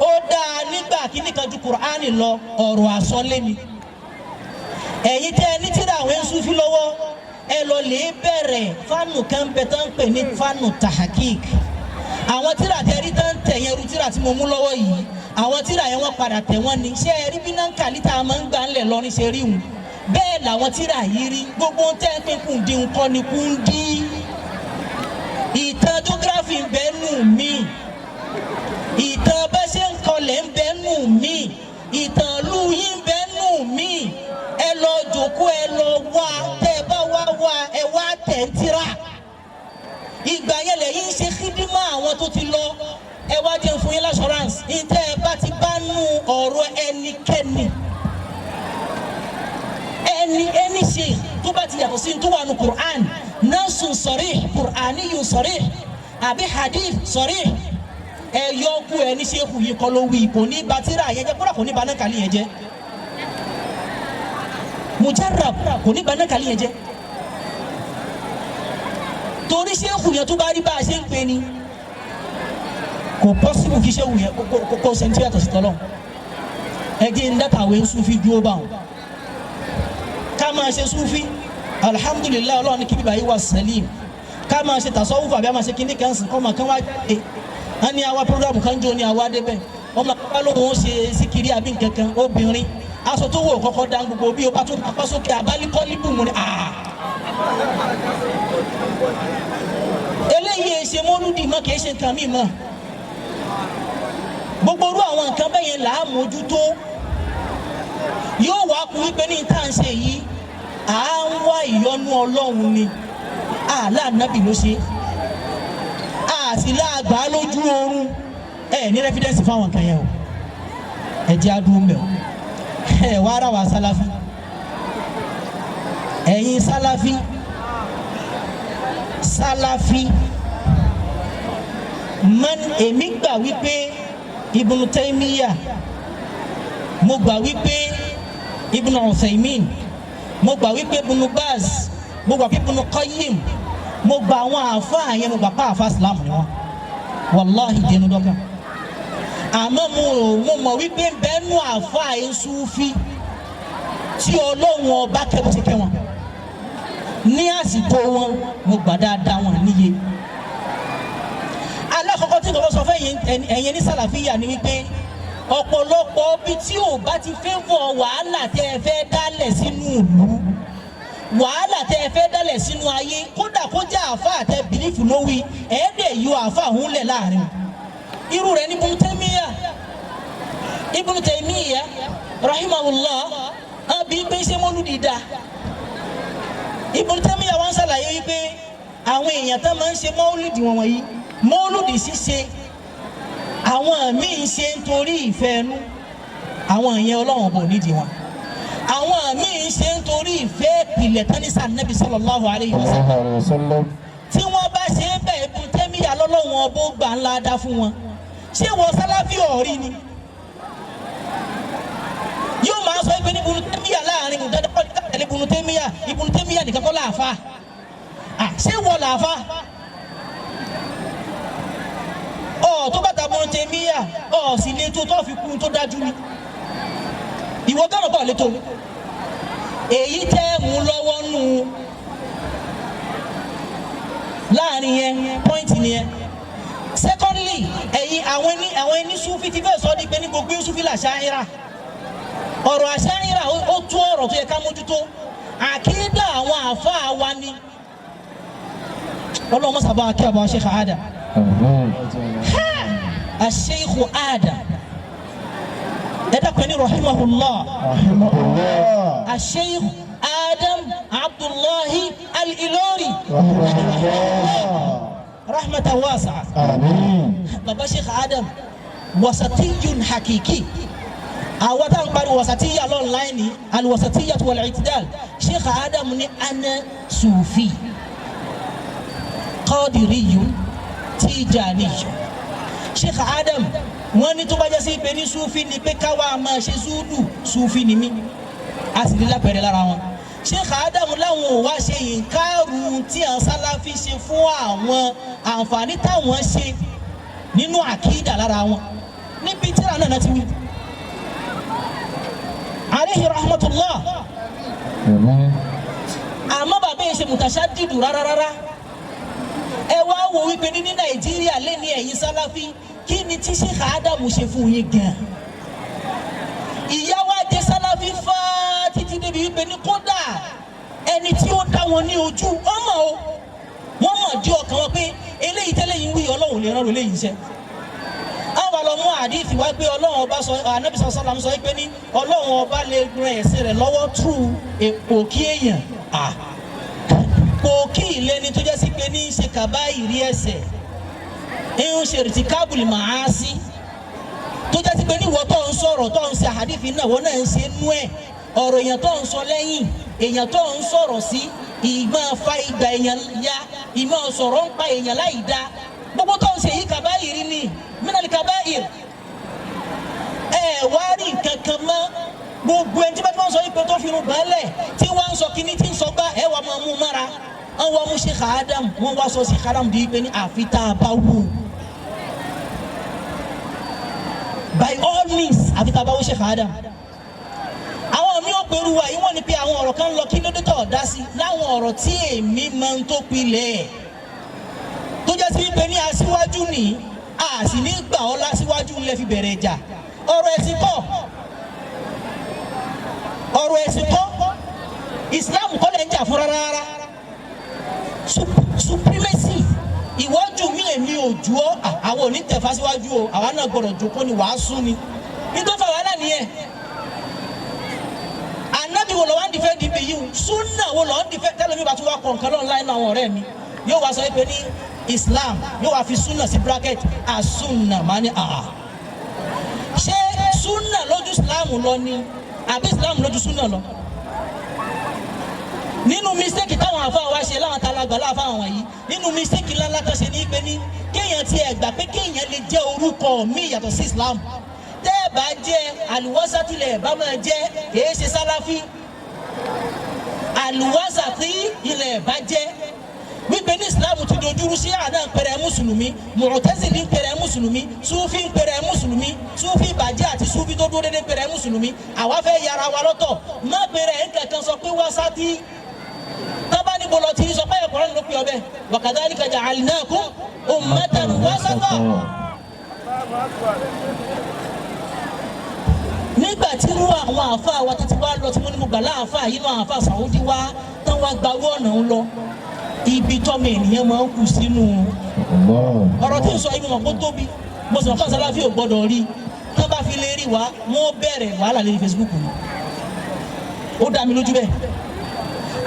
ó dáa nígbà kíní kan ju Kùránì lọ, ọ̀rọ̀ àsọlé ni. Ẹ̀yin tẹ́ ẹ ní tíra àwọn Sufi lọ́wọ́, ẹ lọ lè bẹ̀rẹ̀ fánù kan bẹ tán pè ní fánù tahakik. Àwọn tíra tẹ rí tán tẹ̀ yẹn, ru tíra tí mo mú lọ́wọ́ yìí, àwọn tíra yẹn wọ́n padà tẹ̀ wọ́n ni. Ṣé ẹ rí bí náà tá a máa ń gbà ńlẹ̀ lọ́rin ṣe rí hùn? Bẹ́ẹ̀ làwọn tíra yìí rí. Gbogbo ń tẹ́ pé kùndí ńkọ́ ni kùndí. Ìtàn geography ń bẹ nù mí, ìtàn bẹ́ ṣe ń kọlẹ̀ ń bẹ nù mí, ìtàn ìlú yín ń bẹ nù mí. Ẹ lọ jòkó, ẹ lọ wá, tẹ ẹ bá wá wá, ẹ wá tẹ̀ ń tira. Ìgbà yẹn lẹ́yìn ń ṣe kídímọ̀ àwọn tó ti lọ. Ẹ wá jẹun fún yín l'assurance ìtẹ́ ẹ bá ti bá nù ọ̀rọ̀ ẹnikẹ́ni, ẹni ṣe tó bá ti yàtọ̀ sí tó wà nù Qur'an, nasun sarih, Qur'aniyun sarih, àbí hadith sarih, ẹ yọ kú ẹni ṣe kù yìí kọ́ ló wí, kò ní batira yẹn jẹ́, kódà kò ní banakali yẹn jẹ́, mujarrab kò ní banakali yẹn jẹ́. Torí ṣéèkù yẹn tó bá rí bá a ṣe ń pè ní, kò pọ́sibù kí ṣéèkù yẹn kó sẹ́ńtì yàtọ̀ sí tọ́lọ́. Ẹ jẹ́ ń dátàwé Sufi dúró báwọn ká máa ṣe Sufi. Alhamdulilayi, Ọlọ́run ní kí bíbá yìí wà sẹ́lìm, ká máa ṣe tasọ́wùfù àbí a máa ṣe kíní kan sìn kọ́ máa kán wá dé. A ní àwa programu kan jó ní àwa débẹ̀, ọmọ àwa lóhùn ó ṣe síkiri àbí nkankan. Obìnrin aṣọ tó wò kọ́kọ́ dá gbogbo bí o bá tún apá sókè abálikọ́líbù mu ni aa. Eléyìí ṣe mọ́lúdì mọ́, kìí ṣe nǹkan mi mọ́. Gbogbo irú àwọn nǹkan bẹ́ẹ̀ yẹn là á mójútó. Yóò wá kú wípé ní tá à ń ṣe yìí, à ń wá ìyọ́nú Ọlọ́run ni, àlá nàbì ló ṣe, àti láàgbá lójú oorun. Ẹ ní rẹ́fídẹ́ǹsì fáwọn nǹkan yẹn o, ẹ jẹ́ àdúró mbẹ́ o. Ẹ wá ara wa sálàfí, ẹ̀yin sálàfí, sálàfí man, èmi gbà wípé Ibn Taymiyyah, mo gbà wípé Ibn Uthaymin, mo gbà wípé Ibn Baz, mo gbà pé Ibn Qayyim, mo gbà àwọn àáfàá yẹn, mo gbà pé àáfàá Islam ni wọn, wàláhì dénú dọ́kà. Àmọ́ mo mọ̀ wípé bẹ́ẹ̀nu àáfàá yẹn Súfí tí Ọlọ́run ọba kẹ́ bó ṣe kẹ́ wọn ní àsìkò wọn, mo gbà dáadáa wọn níye. Alákọ̀ọ́kọ́ tí nǹkan sọ fún ẹ̀yin ní sàlàfíà ni wípé ọ̀pọ̀lọpọ̀ bí tí ò bá ti favour wàhálà tẹ́ ẹ fẹ́ dálẹ̀ sínú ìlú, wàhálà tẹ́ ẹ fẹ́ dálẹ̀ sínú ayé, kódà kó jẹ́ àáfàá tẹ believe lówí, ẹ̀ẹ́dẹ̀ yọ àáfàá òun lẹ̀ láàrin. Irú rẹ̀ ní Ibn Taymiyyah. Ibn Taymiyyah rahimahullah, àbí pé ṣé mọ́lúdì da? Ibn Taymiyyah wọ́n ṣàlàyé wípé àwọn èèyàn tán máa ń ṣe mọ́lúdì wọn wọ̀nyí, mọ́lúdì ṣíṣe àwọn míì ṣe nítorí ìfẹ́ ẹnu, àwọn ìyẹn Ọlọ́run bò nídìí wọn. Àwọn míì ṣe nítorí ìfẹ́ ìpìlẹ̀ tánnísà Nabi sallallahu alayhi wa sallam. Tí wọ́n bá ṣe é bẹ́ẹ̀, Ibn Taymiyyah lọ́lọ́run ọbọ̀ gbà ńlá dá fún wọn. Ṣé wọ́n Sálàfí ọ̀rí ni yóò máa sọ pé ní Ibn Taymiyyah láàrin ìdájọ́ tẹ̀lé Ibn Taymiyyah? Ibn Taymiyyah nìkan kọ́ láàfa. Ṣé wọ́n làáfa? Ọ̀ tó bàtà Ibn Taymiyyah ọ̀ sì lè tó fi kú tó dájú ni ìwọ gánà bọ̀ lè tó èyí tẹ́ mú lọ́wọ́ nù láàrin yẹn, point nìyẹn. Secondly, ẹ̀yin àwọn ẹni Sufi ti fẹ́ sọ ní pé ní gbogbo Sufi là ṣáírà. Ọ̀rọ̀ àṣáírà ó tó ọ̀rọ̀ tó yẹ ká mójútó. Àkídà àwọn àfáà wa ni Ọlọ́run mọ́sàbá akẹ́ àbá Sheikh Adam, Sheikh Adam, ẹ dákun ní rahimahullah, Sheikh Adam Abdullahi Al-Ilori, rahmatan wasi'a. Baba Sheikh Adam wasatiyun hakiki. Àwọn táwọn pariwo wasatiyya lọ́nláìní, alwasatiyya wal-i'tidal, Sheikh Adam ní ana sufi qadiriyun tijaniyun. Sheikh Adam wọ́n ní tó bá jẹ́ sí pé ní sufi ni pé káwa máa ṣe súdù, sufi ni mí, a sì rí lápẹ̀rẹ̀ lára wọn. Sheikh Adam láwọn ò wá ṣe ìǹkaàrù tí àwọn Sálàfí ṣe fún àwọn àǹfààní táwọn ṣe nínú àkídà lára wọn níbi tíra náà ti wí. Alayhi rahmatullah. Àmọ́ bàbá yẹn ṣe mutashaddidu rárá rárá. Ẹ wá wò wípé ní Nàìjíríà lé ní ẹ̀yìn Sálàfí, kí ni tí Sheikh Adam ṣe fún yín gan? Ìyá wa jẹ Sálàfí fá títí débi wípé ní kódà ẹni tí ó dá wọn ní ojú ọmọ o, wọ́n mọ̀ dí ọkàn wọn pé eléyìí tẹ́lẹ̀ yìí ń wí, Ọlọ́run lè rán eléyìí iṣẹ́. Àwọn àlọ́ mú àdìsí wá pé Ọlọ́run ọba sọ, Ànábì sàlám sọ pé ní Ọlọ́run ọba lè ran ẹ̀sìn rẹ̀ lọ́wọ́ tú òkí èèyàn. Pòkí ìlẹ́ni tó jẹ́ sí pé ní í ṣe kàbá ìrí ẹ̀ṣẹ̀, ń ṣe rìtìkábùlì màá sí, tó jẹ́ sí pé ní ìwọ tó ń sọ̀rọ̀ tó ń ṣe àdìsí náà, wọ́n náà ń ṣe nú ẹ̀, ọ̀rọ̀ èèyàn tó ń sọ lẹ́yìn èèyàn tó ń sọ̀rọ̀ sí, ìmọ̀ fa ìgbà èèyàn ya, ìmọ̀ sọ̀rọ̀ ń pa èèyàn láì da, gbogbo tó ń ṣe yìí kàbá ìrí ni mínàlì kàbá ìrì. Ẹ wá rí nǹkan kan mọ́, gbogbo ẹni tí bá ti wọ́n sọ yìí pé tó fi irun gbálẹ̀ tí wọ́n ń sọ kíní tí ń sọ gbá, ẹ wà máa mú mára. Wọ́n wá mú Sheikh Adam, wọ́n wá sọ Sheikh Adam di pé ní àfi tá a bá wù, by all means, àfi tá a bá wù Sheikh Adam. Àwọn mi ò pẹ̀lú wa yìí, wọ́n ní pé àwọn ọ̀rọ̀ kan lọ, kí ló dé tọ̀ dá sí láwọn ọ̀rọ̀ tí èmi máa ń tó pilẹ̀ tó jẹ́ sí pé ní aṣíwájú ni a sì ní gbà ọ́ lásíwájú ńlẹ̀ fi bẹ̀rẹ̀ ìjà. Ọ̀rọ̀ ẹ̀sìn kọ́, ọ̀rọ̀ ẹ̀sìn kọ́, Islam kọ́ lẹ̀ ń jà fún rárá. Supremacy, ìwọ́jú mi èmi ò ju ọ́, àwọn ò ní tẹ̀fà síwájú o, àwa náà gbọ́dọ̀ jókòó ni wàá sún ni nítorí wàhálà nìyẹn. Anabi wo lọ wá ń dìfẹ́ dìbì yìí, sunna wo lọ ń dìfẹ́ tẹ́lẹ̀ mi bá tún wá kọ̀ nǹkan lọ́nà láì náà, àwọn ọ̀rẹ́ mi yóò wá sọ pé ní Islam, yóò wá fi sunna sí bracket, asunna máa ní àhà. Ṣé sunna lójú Islam lọ ni àbí Islam lójú sunna lọ? Nínú mistake táwọn àfa wa ṣe láwọn talagbà láfa àwọn yìí, nínú mistake ńláńlá tó ṣe ní pé ní kéèyàn ti ẹ̀ gbà pé kéèyàn lè jẹ́ orúkọ mi yàtọ̀ sí Islam. Tẹ́ ẹ Bẹ́ẹ̀ bá jẹ́ àlùwọ́sátì lẹ̀ bá máa jẹ́, kìí ṣe sálàfí. Àlùwọ́sátì ilẹ̀ bá jẹ́ wípé ní Islam ti dojúrú sí àná pẹrẹ mùsùlùmí, Mu'tazili ń pẹrẹ mùsùlùmí, Sufi ń pẹrẹ mùsùlùmí, Sufi bàjẹ́ àti Sufi tó dúró dédé ń pẹrẹ mùsùlùmí. Àwa fẹ́ yára wa lọ́tọ̀, má pẹrẹ nkankan sọ pé wásátì tọ́ba ní bọ́lọ̀ tí sọ pé ẹ̀kọ́ ló pè ọbẹ̀ wa kadhalika ja'alnakum ummatan wasata. Nígbà tí irú àwọn àáfàá wa tó ti wá lọ tí mo ní mo gbà láàfáà yìí náà, àáfàá Sàwùdí wá tán wá gba owó ọ̀nà ń lọ ibi tọ́mọ ènìyàn máa ń kù sínú ọ̀rọ̀ tí ń sọ yìí, mo mọ̀ kó tóbi, mo sì mọ̀ fún àsálàfíà ò gbọ́dọ̀ rí. Tán bá fi lè rí wa, wọ́n bẹ̀rẹ̀ wàhálà lórí Facebook ni, ó dá mi lójú bẹ́ẹ̀.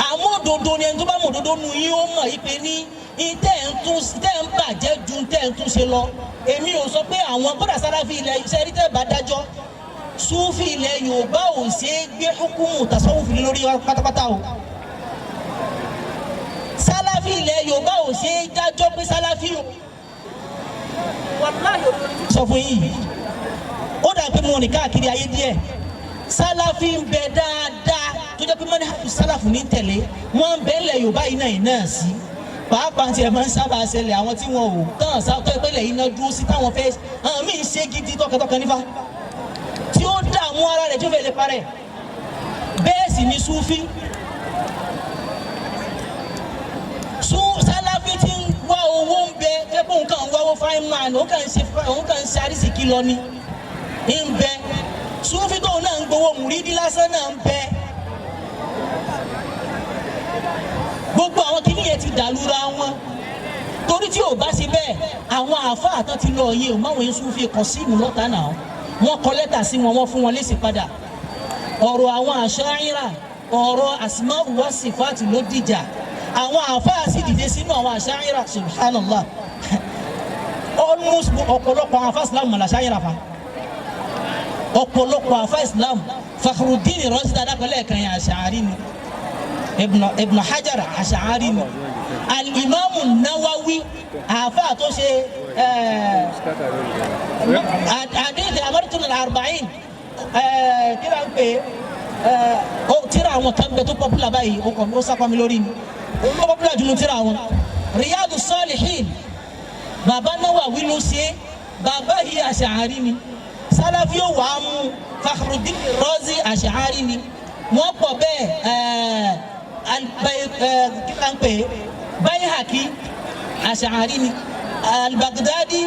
Àmọ́ òdodo ni ẹni tó bá mọ̀ òdodo nu yín ó mọ̀ yí pé ní tẹ́ ń tún tẹ́ ń bàjẹ́ ju tẹ́ ń tún ṣe lọ. Èmi ò sọ pé àwọn kódà sáláfì ilẹ̀ iṣẹ́ rí tẹ́ bá dájọ́ Súfì ilẹ̀ Yorùbá ò ṣe é gbé hukumu tasawufi lórí pátápátá o. Sáláfì ilẹ̀ Yorùbá ò ṣe é dájọ́ pé sáláfì o. Wàláhì sọ fún yìí, ó dà pé mo rìn káàkiri ayé díẹ̀. Sáláfì ń bẹ dáadáa tó jẹ́ pé mọ́ni sálàfù ní tẹ̀lé wọ́n ń bẹ ilẹ̀ Yorùbá yìí náà yìí náà sí pàápàá tí ẹ máa ń sábà ṣẹlẹ̀ àwọn tí wọn ò tán sáwọ́ pé ilẹ̀ yìí náà dúró sí táwọn fẹ́ àwọn míì ń ṣe gidi tọkàntọkàn nífa tí ó dààmú ara rẹ̀ tí ó fẹ́ lè parẹ́. Bẹ́ẹ̀ sì ni Súfì Sálàfì tí ń wá owó ń bẹ kẹ́kọ̀ọ́ nǹkan ń wáwó fáin man, òun kàn ń ṣe òun kàn ń ṣe àrísìkí lọ ni ń bẹ. Súfì tóun náà ń gbowó mùrídí lásán náà ń bẹ. Gbogbo àwọn kìíní yẹn ti dàlúra wọn torí tí ò bá ṣe bẹ́ẹ̀ àwọn àáfàá tán ti lọ yìí ò máwọn yẹn Súfì kọ sí ìmú lọ́tà náà, wọ́n kọ lẹ́tà sí wọn, wọ́n fún wọn lésì padà. Ọ̀rọ̀ àwọn àṣàyíra, ọ̀rọ̀ asma'u wa sifati ló dìjà. Àwọn àáfàá sì dìde sínú àwọn àṣàyíra, subhanallah. Almost ọ̀pọ̀lọpọ̀ àwọn àáfàá Islam mọ̀lá àṣàyíra fa ọ̀pọ̀lọpọ̀ àáfàá Islam. Fakhruddin Razi dáadáa kan yẹn àṣàárí ni, Ibn Hajar àṣàárí ni, Al-Imam Nawawi àáfàá tó ṣe àdéhìí amárítún al-arba'in kí ló ń pè é ó tíra àwọn kan bẹ tó pọ́pùlà báyìí, ó kàn ó sápá mi lórí ni ó pọ́pùlà jùlọ tíra àwọn Riyadu Salihin. Bàbá Nawawi ló ṣe é, bàbá yìí àṣàárí ni, Sálàfí ò wàá mú Fakhruddin Razi àṣàárí ni, wọ́n pọ̀ bẹ́ẹ̀. Kí ló ń pè é Bayhaqi àṣàárí ni, Al-Baghdadi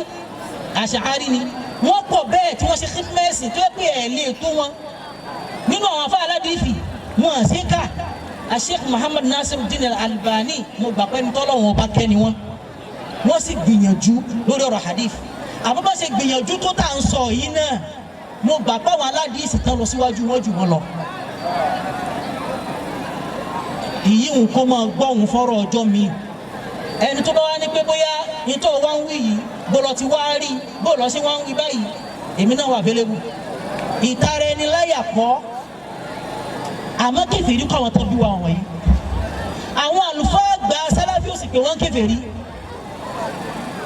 àṣàárí ni, wọ́n pọ̀ bẹ́ẹ̀ tí wọ́n ṣe kírísímẹ́sì tó yẹ pé ẹ̀ lè tó wọn nínú àwọn afá aládìífì wọn à sí ká. Sheikh Muhammad Nasiruddin Al-Albani, mo gbà pé nítọ́lọ́ wọn bá kẹ́ ni wọ́n sì gbìyànjú lórí ọ̀rọ̀ hadith. Àmọ́ bá ṣe gbìyànjú tó tà ń sọ yìí náà, mo gbà pé àwọn aládìísì tán lọ síwájú wọn jù wọn lọ. Ìyí ń kó máa gbọ́ òun fọ́rọ̀ ọjọ́ mi. Ẹni tó bá wá ní pé bóyá nítorí wá ń wí yìí bó lọ ti wá rí bó lọ sí wá ń wí báyìí, èmi náà wà available. Ìtara ẹni láyà kọ́, àmọ́ kèfèrí kọ́ àwọn tó bí wa wọ̀nyí. Àwọn àlùfáà gba Sálàfí ò sì pé wọ́n kèfèrí,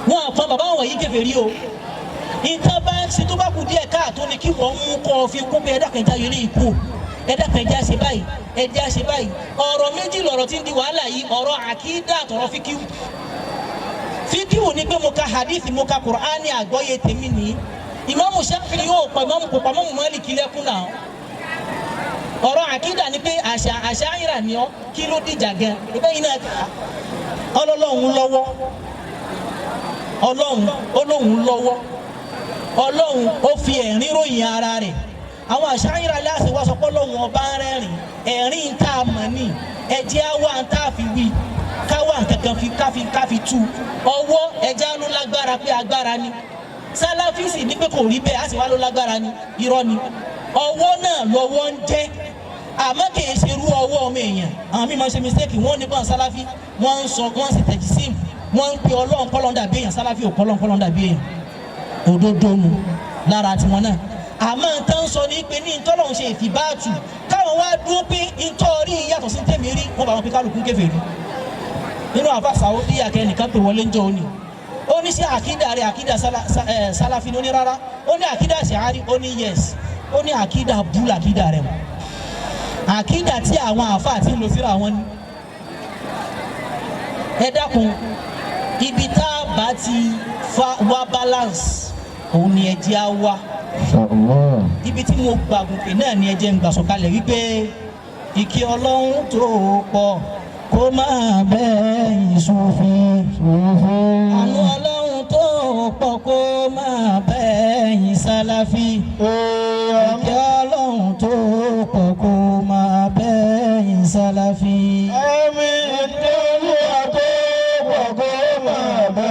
wọn àpọn bàbá wọ̀nyí kèfèrí o. Ìtàn bá ń ṣe tó bá kú díẹ̀ káàtó ni kí wọ́n mú kọ́ fi kún pé ẹ̀dá yìí ní ikú, ẹ̀dá ṣe báyìí, ẹ̀dá ṣe báyìí. Ọ̀rọ̀ méjì lọ̀rọ̀ tí ń di wàhálà yìí, ọ̀rọ̀ àkídà àtọ̀rọ̀ fíkíwù. Fíkíwù ni pé mo ka hadith, mo ka Kùránì, àgbọ́yé tèmi nìyí. Ìmáàmù Ṣáfi'í yóò pa ìmáàmù kò pa ìmáàmù Málíkì lẹ́kún náà. Ọ̀rọ̀ àkídà ni pé àṣà àṣàyíra ni ọ́, kí ló dìjà gan? Ibẹ̀ yìí náà kà á. Ọlọ́run lọ́wọ́, Ọlọ́run Ọlọ́run lọ́wọ́, Ọlọ́run ó fi ẹ̀rín ròyìn ara rẹ̀. Àwọn àṣàyíra aláṣẹ wa sọ pé Ọlọ́run ọba ń rẹ́rìn, ẹ̀rín tá a mọ̀ ní ẹ̀jẹ̀ á wà tá a fi wí ká wà kankan fi ká fi tú ọwọ́ ẹ̀jẹ̀ á ló lágbára pé agbára ni. Sálàfíìsì ní pé kò rí bẹ́ẹ̀, á sì wá ló lágbára ni, irọ́ ni. Ọwọ́ náà lọ́wọ́ ń jẹ́, àmọ́ kì í ṣe irú ọwọ́ ọmọ èèyàn. Àwọn míì máa ń ṣe mistake, wọ́n ní bọ́n Sálàfí wọ́n ń sọ wọ́n sì tẹ̀jú sí wọ́n ń pe Ọlọ́run kọ́lọ́n dàbí èèyàn. Sálàfí ò kọ́lọ́n kọ́lọ́n dàbí èèyàn, òdodo nu lára tiwọn náà. Àmọ́ nǹkan ń sọ ní pé ní ntọ́lọ́run ṣe ìfìbáàtù káwọn wá dúró pé ntọ́rí yàtọ̀ sí tèmi rí, wọ́n bá wọn pé kálukú kèfèrí. Nínú àfa Sàwọ́dí akẹ́nìkan pè wọlé ń jọ òní, Ó ní sí àkídà rẹ̀ àkídà sálàfí ni? Ó ní rárá. Ó ní àkídà ṣàárì? Ó ní yes. Ó ní àkídà bú làkídà rẹ̀ wọ̀, àkídà tí àwọn àáfàá ti ń lò síra wọn ni. Ẹ dákun, ibi tá a bá ti fa wá balance, òun ni ẹ jẹ́ á wá. Inshallah. Ibi tí mo gbàgùnkè náà ni ẹ jẹ́ ń gbà sọ̀kalẹ̀ wípé ìkẹ́ Ọlọ́run tó pọ̀ kó máa bẹ́yìn Sufi, àánú Ọlọ́run tó pọ̀ kó máa bẹ́yìn Sálàfí, ìkẹ́ Ọlọ́run tó pọ̀ kó máa bẹ́yìn Sálàfí. Àmín, ìkẹ́ Olúwa tó pọ̀ kó máa bá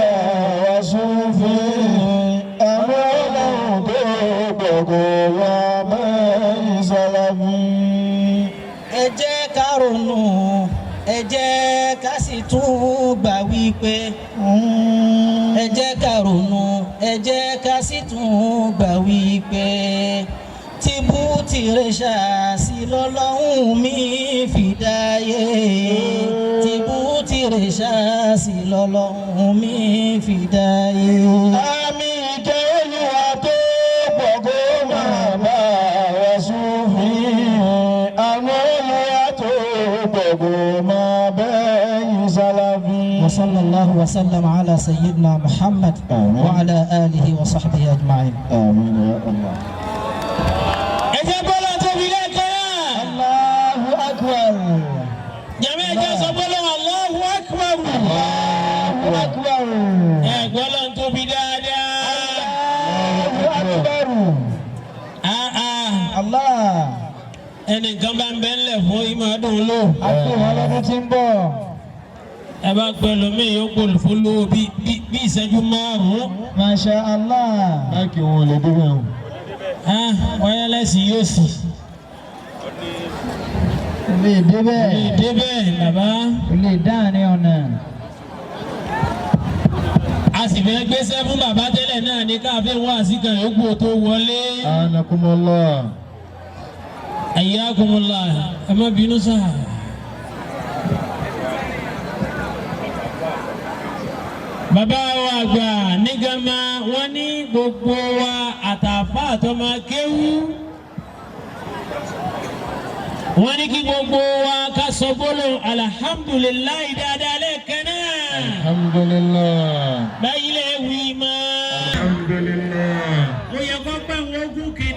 wa Sufi. Àmín, Ọlọ́run tó pọ̀ kó máa bá Sàlàfí. Ẹ jẹ́ ká ronú, ẹ jẹ́ ká sì tún gbà wípé, ẹ jẹ́ ká ronú, ẹ jẹ́ ká sì tún gbà wípé tìbú tìrẹsà sí lọ́lọ́hún mi fìdáyé, tìbú tìrẹsà sí lọ́lọ́hún mi fìdáyé. Àmín, ìkẹ́ Olúwa tó pọ̀ kó máa bá wa Sufi. Àmín, Olúwa tó pọ̀ kó máa bẹ́yìn Sàlàfí. وصلى الله وسلم على سيدنا محمد آمين. وعلى آله وصحبه أجمعين. آمين يا الله. Ẹ jẹ́ bọ́lá tóbi lẹ́ẹ̀kan náà. Allahu akbar. Jàmẹ́, ẹ jẹ́ sọ bọ́lá Allahu akbar. Allahu akbar. Ẹ gbọ́lá tóbi dáadáa. Allahu akbar. Ah, ah. Allah. Ẹnìkan bá ń bẹ́ ńlẹ̀ fún ìmọ̀ ọdún lò. A pè wọ́n lọ́dún tí ń bọ̀. Ẹ bá pẹ̀lú mi yóò kó fún lówó bí ìṣẹ́jú 5. Masha Allah. Báńkì wọn ò lè débẹ̀ o. Ah, wireless yóò sì. Lè débẹ̀. Lè débẹ̀ bàbá. Lè dáàrin ọ̀nà. A sì fẹ́ gbéṣẹ́ fún bàbá tẹ́lẹ̀ náà ní káfíń wá sí kan yòókù tó wọlé. Anakumullah. Ayyakumullah, ẹ má bínú sáà. Bàbá wa àgbà nígàmá, wọ́n ní gbogbo wa àtàfà àtọmọ kéwú. Wọ́n ní kí gbogbo wa ká sọ gbólóhùn alhamdulillahi dáadáa lẹ́ẹ̀kan náà. Alhamdulillah. Báyìí lè wí mọ́. Alhamdulillah. Ó yẹ kó pẹ́ wọ́n gún kè.